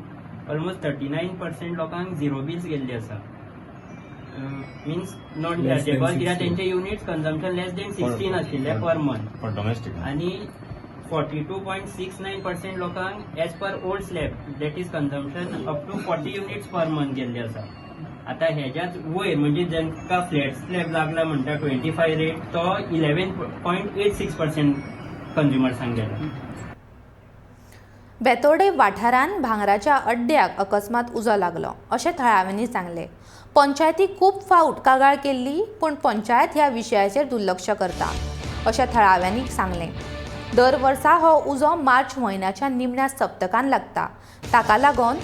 S21: ऑलमोस्ट 39% लोकांक 0 बिल्स गेल्ली आसा. मिन्स not chargeable, कित्याक तेंचे युनिट्स कन्जम्पशन लेस देन 16 आशिल्ले पर मंथ
S10: डोमेस्टीक,
S21: आनी 42.69% लोकांक as per old slab that is consumption up to 40 units per month गेल्ले आसा. आतां हेज्याच वयर म्हणजे जांकां फ्लॅट स्लॅब लागला म्हणटा 25 रेट, तो 11.86% कंज्युमर्सांक गेला.
S1: बेतोडे वाठारांत भांगराच्या अड्ड्याक अकस्मात उजो लागलो अशें थळाव्यांनी सांगलें. पंचायती खूब फावट कागाळ केल्ली, पूण पंचायत ह्या विशयाचेर दुर्लक्ष करता अशें थळाव्यांनी सांगलें. दर वर्सा हो उजो मार्च म्हयन्याच्या निमण्या सप्तकान लागता. ताका लागून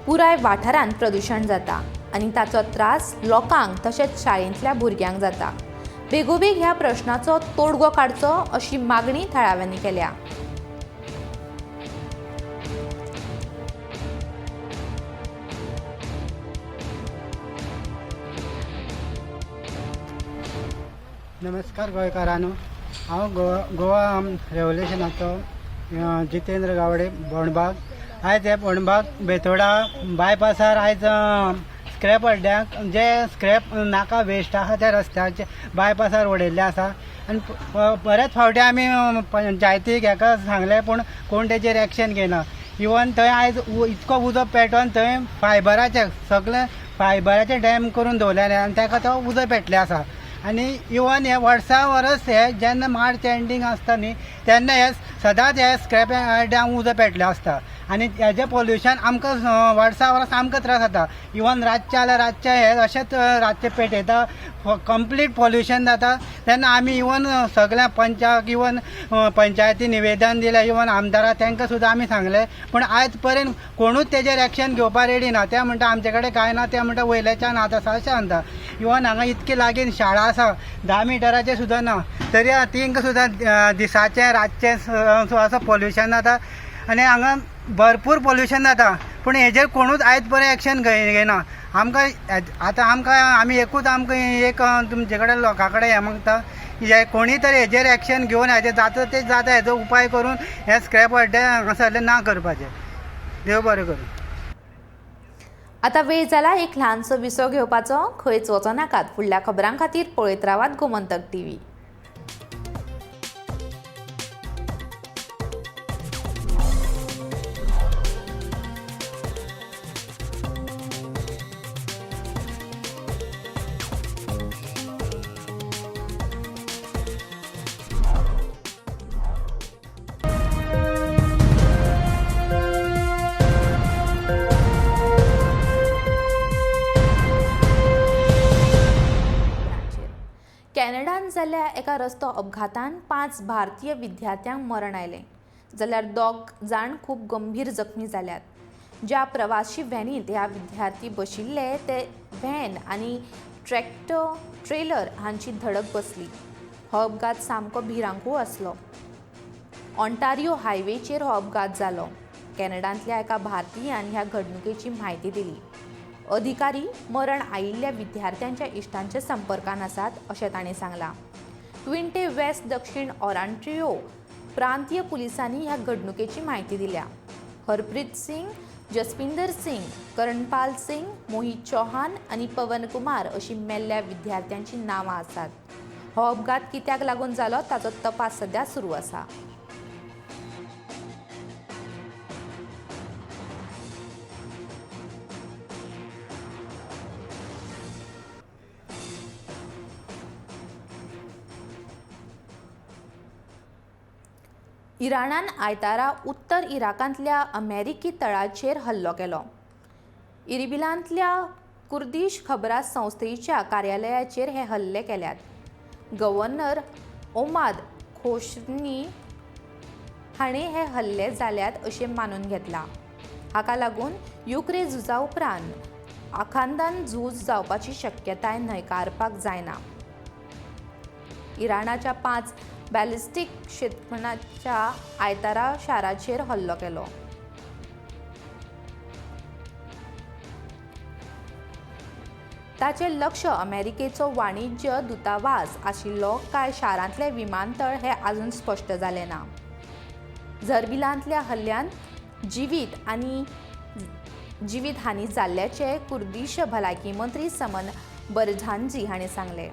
S1: पुराय वाठारांत प्रदुशण जाता आनी ताचो त्रास लोकांक तशेंच शाळेंतल्या भुरग्यांक जाता. बेगोबेग ह्या प्रश्नाचो तोडगो काडचो अशी मागणी थळाव्यांनी केल्या.
S22: नमस्कार गोंयकारांनो, हांव गोवा रेव्होल्युशनाचो जितेंद्र गावडे बोणबाग. आयज हे बोणबाग बेतोडा बायपासार आयज स्क्रॅप अड्ड्याक जे स्क्रॅप नाका वेस्ट आसा त्या रस्त्याचे बायपासार उडयल्ले आसा. आनी बऱ्याच फावटी आमी पंचायतीक हेका सांगलें, पूण कोण तेजेर एक्शन घेयना. इवन थंय आयज इतको उजो पेटोवन थंय फायबराचे सगळे फायबराचे डॅम करून दवरलेले आनी ताका तो उजो पेटले आसा. आनी इवन हे वर्सा वरस हे जेन्ना मार्च एंडींग आसता न्ही तेन्ना हे सदांच हे स्क्रॅप डॅम उजो पेटले आसता. आनी हेजें पोल्युशन आमकां वर्सा वर्स आमकां त्रास जाता. इवन रातचें जाल्यार रातचें हें अशेंच रातचें पेटयता, कंप्लीट पोल्युशन जाता. तेन्ना आमी इवन सगळ्या पंचाक इवन पंचायती निवेदन दिलें, इवन आमदाराक तांकां सुद्दां आमी सांगलें, पूण आयज पर्यंत कोणूच तेजेर एक्शन घेवपाक रेडी ना. ते म्हणटा आमचे कडेन कांय ना, ते म्हणटा वयल्याच्यान हात आसा अशें म्हणटा. इवन हांगा इतके लागीं शाळा आसा, 10 मिटराचेर सुद्दां ना, तरी तांकां सुद्दां दिसाचें रातचें असो पोल्युशन जाता आनी हांगा भरपूर पोल्युशन जाता. पूण हेजेर कोणूच आयज पर्यंत एक्शन घेयना. आमकां आतां आमकां आमी एकूच आमकां एक तुमचे कडेन लोकां कडेन हें मागता, हे कोणी तरी हेजेर एक्शन घेवन हेजेर जाता ते जाता हेजो उपाय करून हे स्क्रॅप अड्डे हांगासरले ना करपाचे. देव बरें करूं.
S1: आतां वेळ जाला एक ल्हानसो विसव घेवपाचो. खंयच वचनाकात, फुडल्या खबरां खातीर पळयत रावात गोमंतक टीव्ही. कॅनडान जाल्ल्या एका रस्तो अपघातान 5 भारतीय विद्यार्थ्यांक मरण आयलें, जाल्यार 2 जाण खूब गंभीर जखमी जाल्यात. ज्या प्रवासी व्हॅनींत ह्या विद्यार्थी बशिल्ले ते व्हॅन आनी ट्रॅक्टर ट्रेलर हांची धडक बसली. हो अपघात सामको भिरांकूळ आसलो. ऑन्टारियो हायवेचेर हो अपघात जालो. कॅनडांतल्या एका भारतीयान ह्या घडणुकेची म्हायती दिली. अधिकारी मरण आयिल्ल्या विद्यार्थ्यांच्या इश्टांच्या संपर्कान आसात अशें ताणें सांगलां. ट्विंटे वेस्ट दक्षिण ऑरांट्रियो प्रांतीय पुलिसांनी ह्या घडणुकेची म्हायती दिल्या. हरप्रीत सिंग, जसपिंदर सिंग, करणपाल सिंग, मोहित चौहान आनी पवन कुमार अशी मेल्ल्या विद्यार्थ्यांची नांवां आसात. हो अपघात कित्याक लागून जालो ताचो तपास सध्या सुरू आसा. इराणान आयतारा उत्तर इराकांतल्या अमेरिकी तळाचेर हल्लो केलो. इरिबिलांतल्या कुर्दिश खबरां संस्थेच्या कार्यालयाचेर हे हल्ले केल्यात. गव्हर्नर ओमाद खोशनी हाणें हे हल्ले जाल्यात अशें मानून घेतलां. हाका लागून युक्रेन झुजा उपरांत आखांदान झूज जावपाची शक्यताय न्हयकारपाक जायना. इराणाच्या 5 बॅलिस्टीक क्षेपणाच्या आयतारा शाराचेर हल्लो केलो. ताचें लक्ष अमेरिकेचो वाणिज्य दूतावास आशिल्लो काय शारांतलें विमानतळ हें आजून स्पश्ट जालें ना. झरबिलांतल्या हल्ल्यांत जिवीत हानी जाल्ल्याचें कुर्दिश भलायकी मंत्री समन बरझांजी हाणें सांगलें.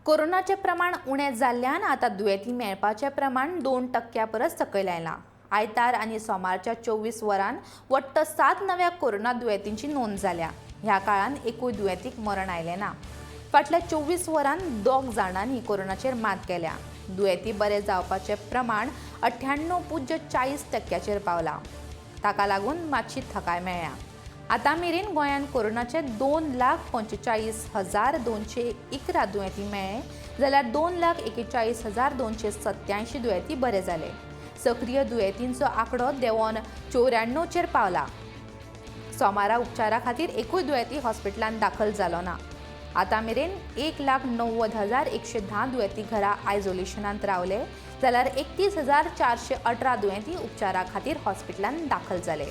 S1: कोरोनाचें प्रमाण उणें जाल्ल्यान आतां दुयेंती मेळपाचें प्रमाण 2% परस सकयल आयलां. आयतार आनी सोमारच्या 24 वरांत वट्ट 7 नव्या कोरोना दुयेंतींची नोंद जाल्या. ह्या काळांत एकूय दुयेंतीक मरण आयलें ना. फाटल्या 24 वरांत 2 जाणांनी कोरोनाचेर मात केल्या. दुयेंती बरे जावपाचें प्रमाण 98.40% पावलां. ताका लागून मातशी थकाय मेळ्ळ्या. आतां मेरेन गोंयांत कोरोनाचे 2,45,211 दुयेंती मेळ्ळे, जाल्यार 2,41,287 दुयेंती बरे जाले. सक्रीय दुयेंतींचो आंकडो देंवोन 94चेर पावला. सोमारा उपचारा खातीर एकूय दुयेंती हॉस्पिटलांत दाखल जालो ना. आतां मेरेन 1,90,110 दुयेंती घरा आयसोलेशनांत रावले, जाल्यार 31,418 दुयेंती उपचारा खातीर हॉस्पिटलांत दाखल जाले.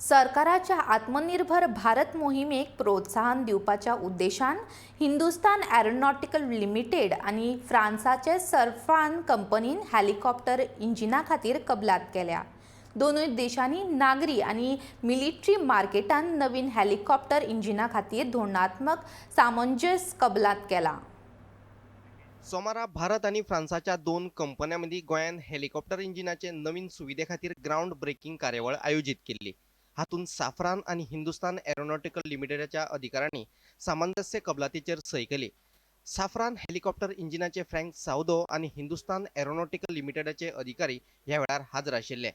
S1: सरकाराच्या आत्मनिर्भर भारत मोहिमेक प्रोत्साहन दिवपाच्या उद्देशान हिंदुस्तान एरोनॉटिकल लिमिटेड आनी फ्रांसाचे सर्फान कंपनीन हेलिकॉप्टर इंजिना खातीर कबलात केल्या. दोनूय देशांनी नागरी आनी मिलिटरी मार्केटान नवीन हेलिकॉप्टर इंजिना खातीर धोरणात्मक सामंजस्य कबलात केला.
S20: सोमारा भारत आनी फ्रांसाच्या दोन कंपन्यां मदीं गोंयांत हेलिकॉप्टर इंजिनाचे नवीन सुविधे खातीर ग्रावंड ब्रेकिंग कार्यावळ आयोजीत केल्ली. हातूंत साफ्रान आनी हिंदुस्तान एरोनॉटिकल लिमिटेडाच्या अधिकाऱ्यांनी सामंजस्य कबलातीचेर सय केली. साफ्रान हेलिकॉप्टर इंजिनाचे फ्रँक सावदो आनी हिंदुस्तान एरोनॉटिकल लिमिटेडाचे अधिकारी ह्या वेळार हाजर आशिल्ले.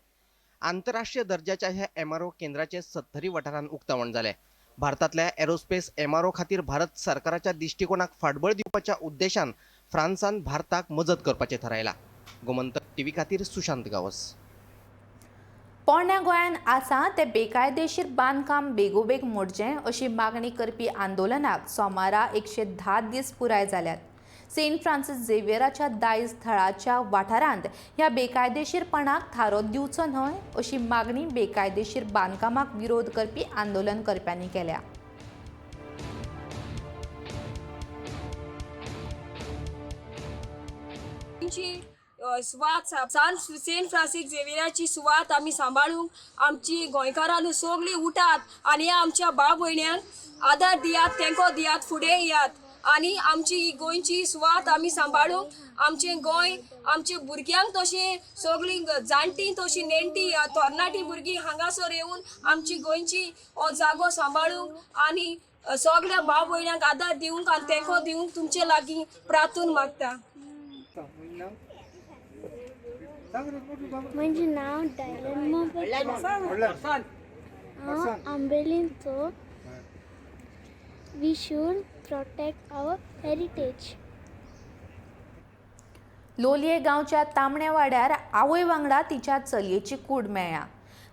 S20: आंतरराष्ट्रीय दर्जाच्या ह्या एमआरओ केंद्राचें सत्तरी वाठारांत उक्तावण जालें. भारतांतल्या एरोस्पेस एमआरओ खातीर भारत सरकाराच्या दिश्टिकोणाक फाटबळ दिवपाच्या उद्देशान फ्रांसान भारताक मजत करपाचें थारायलां. गोमंतक टीव्ही खातीर सुशांत गांवस.
S1: पोरण्या गोंयांत आसा तें बेकायदेशीर बांदकाम बेगोबेग मोडचें अशी मागणी करपी आंदोलनाक सोमारा 110 दीस पुराय जाल्यात. सेंट फ्रांसीस झेवियराच्या दायज थळाच्या वाठारांत ह्या बेकायदेशीरपणाक थारो दिवचो न्हय अशी मागणी बेकायदेशीर बांदकामाक विरोध करपी आंदोलन करप्यांनी केल्या.
S4: सुवात सेंट फ्रांसीस झेवियराची सुवात आमी सांबाळूंक आमची गोंयकारांनी सगळीं उठात आनी आमच्या भाव भयण्यांक आदार दियात, तेंको दियात, फुडें येयात आनी आमची ही गोंयची सुवात आमी सांबाळूंक आमचें गोंय आमच्या भुरग्यांक तशें सगळीं जाणटीं तशीं नेणटीं तरणाटीं भुरगीं हांगासर येवन आमची गोंयची हो जागो सांबाळूंक आनी सगळ्या भाव भयण्यांक आदार दिवंक आनी तेंको दिवंक तुमचे लागीं प्रार्थून मागता.
S9: म्हजें नांव डायलन मोबेट. हांव आंबेलींचो. We should protect our heritage.
S1: Loliem गांवच्या तांबण्या वाड्यार आवय वांगडा तिच्या चलयेची कूड मेळ्ळ्या.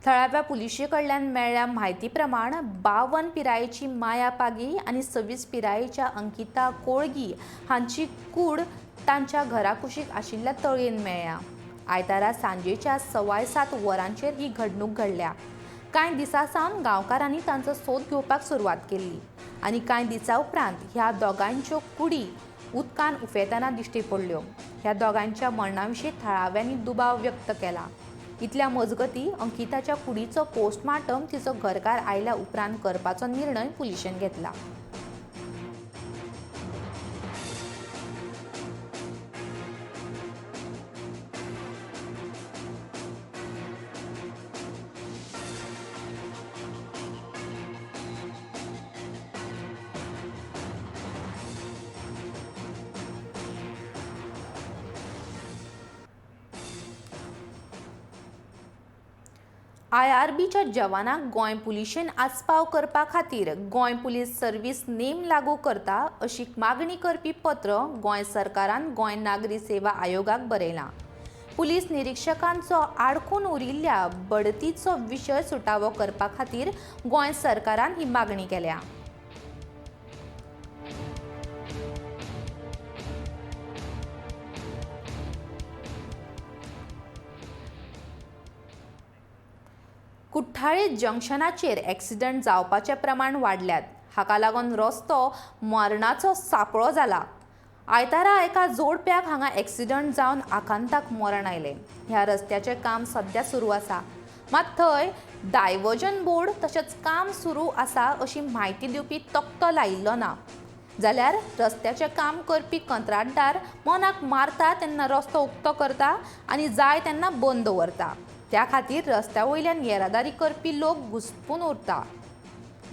S1: थळाव्या पुलिशे कडल्यान मेळ्ळ्या म्हायती प्रमाण 52 पिरायेची माया पागी आनी 26 पिरायेच्या अंकिता कोळगी हांची कूड तांच्या घरा कुशीक आशिल्ल्या तळयेन मेळ्ळ्या. आयतारा सांजेच्या 7:15 वरांचेर ही घडणूक घडल्या. कांय दिसां सावन गांवकारांनी तांचो सोद घेवपाक सुरवात केल्ली आनी कांय दिसां उपरांत ह्या दोगांच्यो कुडी उदकान उफेतना दिश्टी पडल्यो. ह्या दोगांच्या मरणा विशीं थळाव्यांनी दुबाव व्यक्त केला. इतल्या मजगती अंकिताच्या कुडीचो पोस्टमार्टम तिचो घरकार आयल्या उपरांत करपाचो निर्णय पुलिशेन घेतला. आयआरबीच्या जवानांक गोंय पुलिशेन आस्पाव करपा खातीर गोंय पुलीस सर्वीस नेम लागू करता अशी मागणी करपी पत्र गोंय सरकारान गोंय नागरी सेवा आयोगाक बरयलां. पुलीस निरीक्षकांचो आडखून उरिल्ल्या बढतीचो विशय सुटावो करपा खातीर गोंय सरकारान ही मागणी केल्या. कुठ्ठाळे जंक्शनाचेर एक्सिडंट जावपाचें प्रमाण वाडल्यात. हाका लागून रस्तो मरणाचो सापळो जाला. आयतारा एका जोडप्याक हांगा एक्सिडंट जावन आकांताक मरण आयलें. ह्या रस्त्याचें काम सद्या सुरू आसा, मात थंय डायवर्जन बोर्ड तशेंच काम सुरू आसा अशी म्हायती दिवपी तकटो लायिल्लो ना. जाल्यार रस्त्याचें काम करपी कंत्राटदार मनाक मारता तेन्ना रस्तो उक्तो करता आनी जाय तेन्ना बंद दवरता. त्या खातीर रस्त्या वयल्यान येरादारी करपी लोक घुस्पून उरता.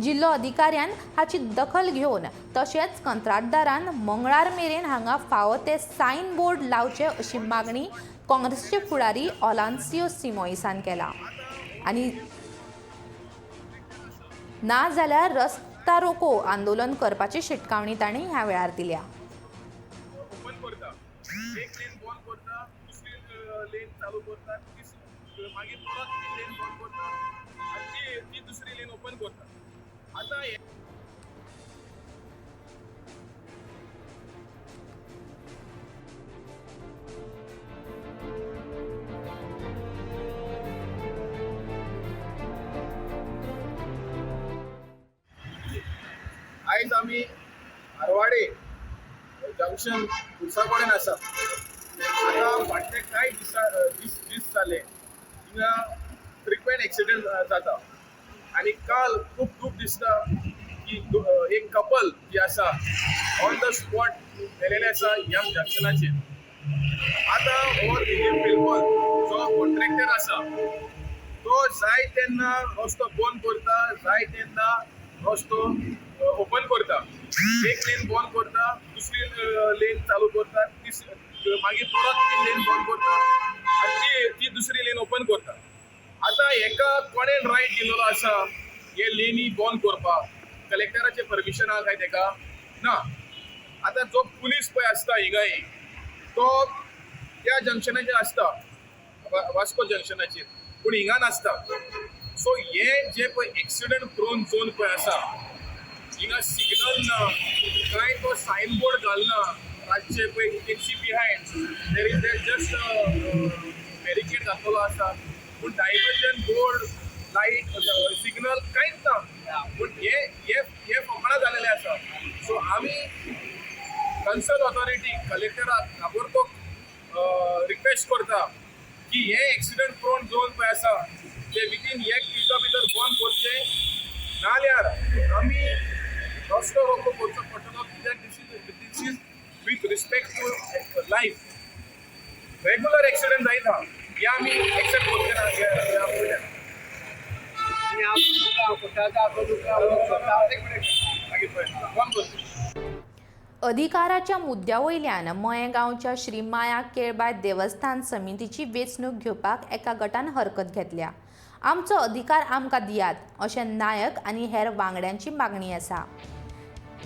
S1: जिल्लो अधिकाऱ्यान हाची दखल घेवन तशेंच कंत्राटदारान मंगळार मेरेन हांगा फावो ते सायन बोर्ड लावचे अशी मागणी काँग्रेसचे फुडारी ओलान्सियो सिमोईसान केला आनी ना जाल्यार रस्ता रोको आंदोलन करपाची शिटकावणी तांणी ह्या वेळार दिल्या.
S5: मागीर परत ती लेन बंद करता आनी ती दुसरी लेन ओपन करता. आतां जंक्शन खुर्सा कडेन आसा. आतां फाटले कांय दीस जाले हिंगा फ्रिक्वेंट एक्सिडंट जाता आनी काल खूब दूख दिसता की एक कपल जी आसा ऑन the spot मेलेलें आसा ह्या जंक्शनाचेर. आतां हो दिलीप बेलवल जो कॉन्ट्रॅक्टर आसा तो जाय तेन्ना रस्तो बंद करता, जाय तेन्ना रस्तो ओपन करता. एक लेन बंद करता, दुसरी लेन चालू करता, मागीर परत ती लेन बंद करता आनी ती दुसरी लेन ओपन करता. आतां हेका कोणें रायट दिलेलो आसा हे लेनी बंद करपाक? कलेक्टराचें परमिशन आहा काय तेका? ना. आतां जो पुलीस पळय आसता हिंगाय तो त्या जंक्शनाचेर आसता, वास्को जंक्शनाचेर, पूण हिंगा नासता. सो हे जे पळय एक्सिडंट प्रोन झोन पळय आसा हिंगा सिग्नल ना, कांय तो सायन बोर्ड घालना. रातचे पळय taxi behind there is there just barricade घातलेलो आसा, पूण डायवर्जन बोर्ड, लायट, सिग्नल कांयच ना. पूण हे हे हे फकाणां जालेलें आसा. सो आमी कन्सर्न ऑथॉरिटी कलेक्टराक ताबडतोब रिक्वेस्ट करता की हे एक्सिडंट प्रोन झोन पळय आसा ते विथीन एक दिसा भितर बंद करचें, नाल्यार आमी रस्तो रोको करचो पडटलो. कित्याक this is with respect to life. Regular accident जायता हे आमी एक्सेप्ट करचे ना. ह्या फुडल्यान मागीर पळय बंद करचें.
S1: अधिकाराच्या मुद्द्या वयल्यान मयें गांवच्या श्री माया केळबाय देवस्थान समितीची वेंचणूक घेवपाक एका गटान हरकत घेतल्या. आमचो अधिकार आमकां दियात अशें नायक आनी हेर वांगड्यांची मागणी आसा.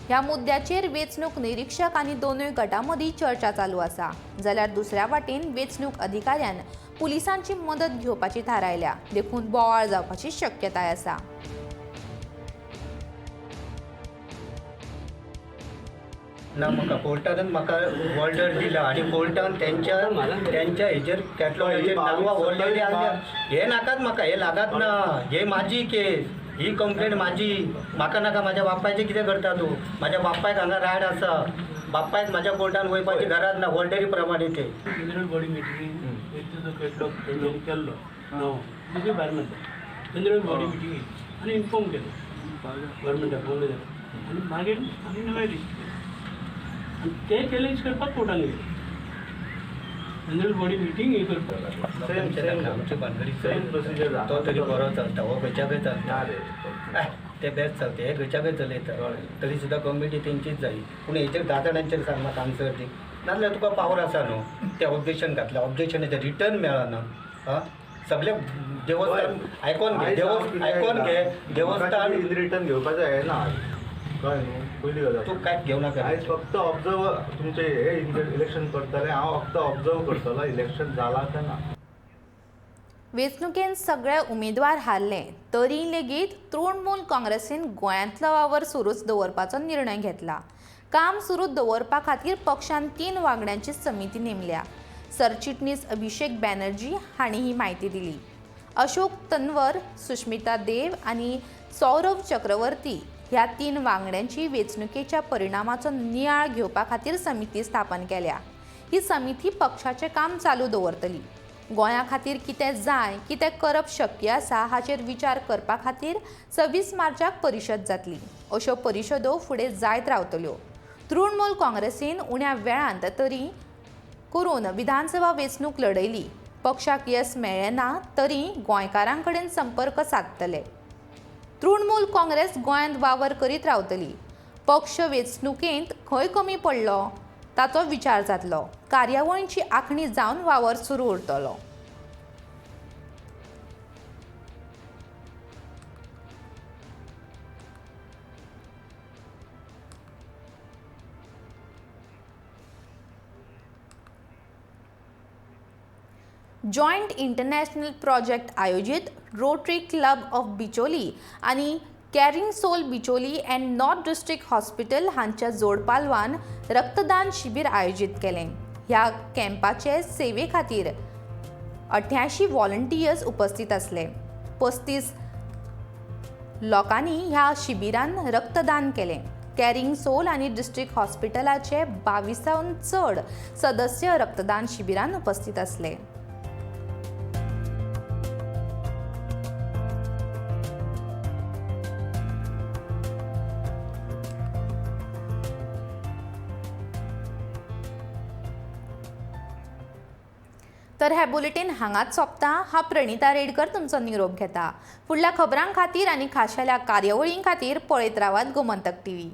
S1: ह्या मुद्द्याचेर वेंचणूक निरीक्षक आनी दोनूय गटां मदीं चर्चा चालू आसा. जाल्यार दुसऱ्या वाटेन वेंचणूक अधिकाऱ्यान पुलिसांची मदत घेवपाची थारायल्या, देखून बोवाळ जावपाची शक्यताय आसा.
S22: ना म्हाका कोर्टान म्हाका ऑर्डर दिला आनी कोर्टान तेंच्या तेंच्या हेजेर कॅटलॉगाचेर नांवां ऑलरेडी आसल्या. हे नाकात म्हाका, हे लागात ना, हे म्हाजी केस, ही कंप्लेन म्हाजी, म्हाका नाका. म्हाज्या बापायचें कितें करता तूं? म्हाज्या बापायक हांगा रायट आसा, बापायक म्हाज्या कोर्टान वयपाची गरज ना, ऑर्डरी प्रमाणे ते.
S7: जनरल बॉडी मिटींग एक तो कॅटलॉग तेंच्यांनी केल्लो दुसरी भायर म्हणटा जनरल बॉडी मिटींग आनी इन्फॉर्म केलें गव्हर्मेंटाक फोन जालें आनी मागीर आमी नवें लिस्ट केलें आनी तें चॅलेंज करपाक कोर्टान गेलें. जनरल बॉडी मिटींग हे करपाक
S22: आमचे भानगडी तो तरी बरो चलता, हो खंयच्याकय चलता, ते बेस्ट चलता, हे खंयच्याकय चलयता, तरी सुद्दां कमिटी तेंचीच जाय. पूण हेचेर 10 जाणांचेर सांग म्हाका आन्सर दी, नाजाल्यार तुका पावर आसा न्हू. ते ऑब्जेक्शन घातलें, ऑब्जेक्शनाचें रिटर्न मेळना. आं, सगळे देवस्थान आयकोन घे, आयकोन घे, देवस्थान
S8: रिटर्न घेवपाचें हें ना, कळ्ळें न्हू? पयली गजाल
S22: तूं कांयच घेवं नाका.
S8: आयज फक्त ऑब्जर्व तुमचें हे इलेक्शन करतलें, हांव फक्त ऑब्जर्व करतलो इलेक्शन जालां काय ना.
S1: वेंचणुकेंत सगळे उमेदवार हारले तरी लेगीत तृणमूल काँग्रेसीन गोंयांतलो वावर सुरूच दवरपाचो निर्णय घेतला. काम सुरू दवरपा खातीर पक्षान 3 वांगड्यांची समिती नेमल्या. सरचिटणीस अभिषेक बॅनर्जी हांणी ही म्हायती दिली. अशोक तन्वर, सुष्मिता देव आनी सौरभ चक्रवर्ती ह्या 3 वांगड्यांची वेंचणुकेच्या परिणामाचो नियाळ घेवपा खातीर समिती स्थापन केल्या. ही समिती पक्षाचें काम चालू दवरतली. गोंया खातीर कितें जाय, कितें करप शक्य आसा हाचेर विचार करपा खातीर 26 मार्चाक परिशद जातली. अश्यो परिशदो फुडें जायत रावतल्यो. तृणमूल काँग्रेसीन उण्या वेळांत तरी करून विधानसभा वेंचणूक लढयली. पक्षाक येस मेळ्ळें ना तरी गोंयकारां कडेन संपर्क सादतले. तृणमूल काँग्रेस गोंयांत वावर करीत रावतली. पक्ष वेंचणुकेंत खंय कमी पडलो ताचो विचार जातलो. कार्यावळींची आंखणी जावन वावर सुरू उरतलो. जॉयंट इंटरनॅशनल प्रोजेक्ट आयोजीत रोटरी क्लब ऑफ बिचोली आनी Caring Soul Bicholim and North District Hospital हांच्या जोडपालवान रक्तदान शिबीर आयोजीत केलें. ह्या कॅम्पाचे सेवे खातीर 88 व्हॉलंटियर्स उपस्थित आसले. 35 लोकांनी ह्या शिबिरान रक्तदान केलें. कॅरिंग सोल आनी डिस्ट्रिक्ट हॉस्पिटलाचे 22 चड सदस्य रक्तदान शिबिरान उपस्थित आसले. तर हे बुलेटीन हांगाच सोंपता. हा प्रणिता रेडकर तुमचो निरोप घेता. फुडल्या खबरां खातीर आनी खाशेल्या कार्यावळीं खातीर पळयत रावात गोमंतक टीव्ही.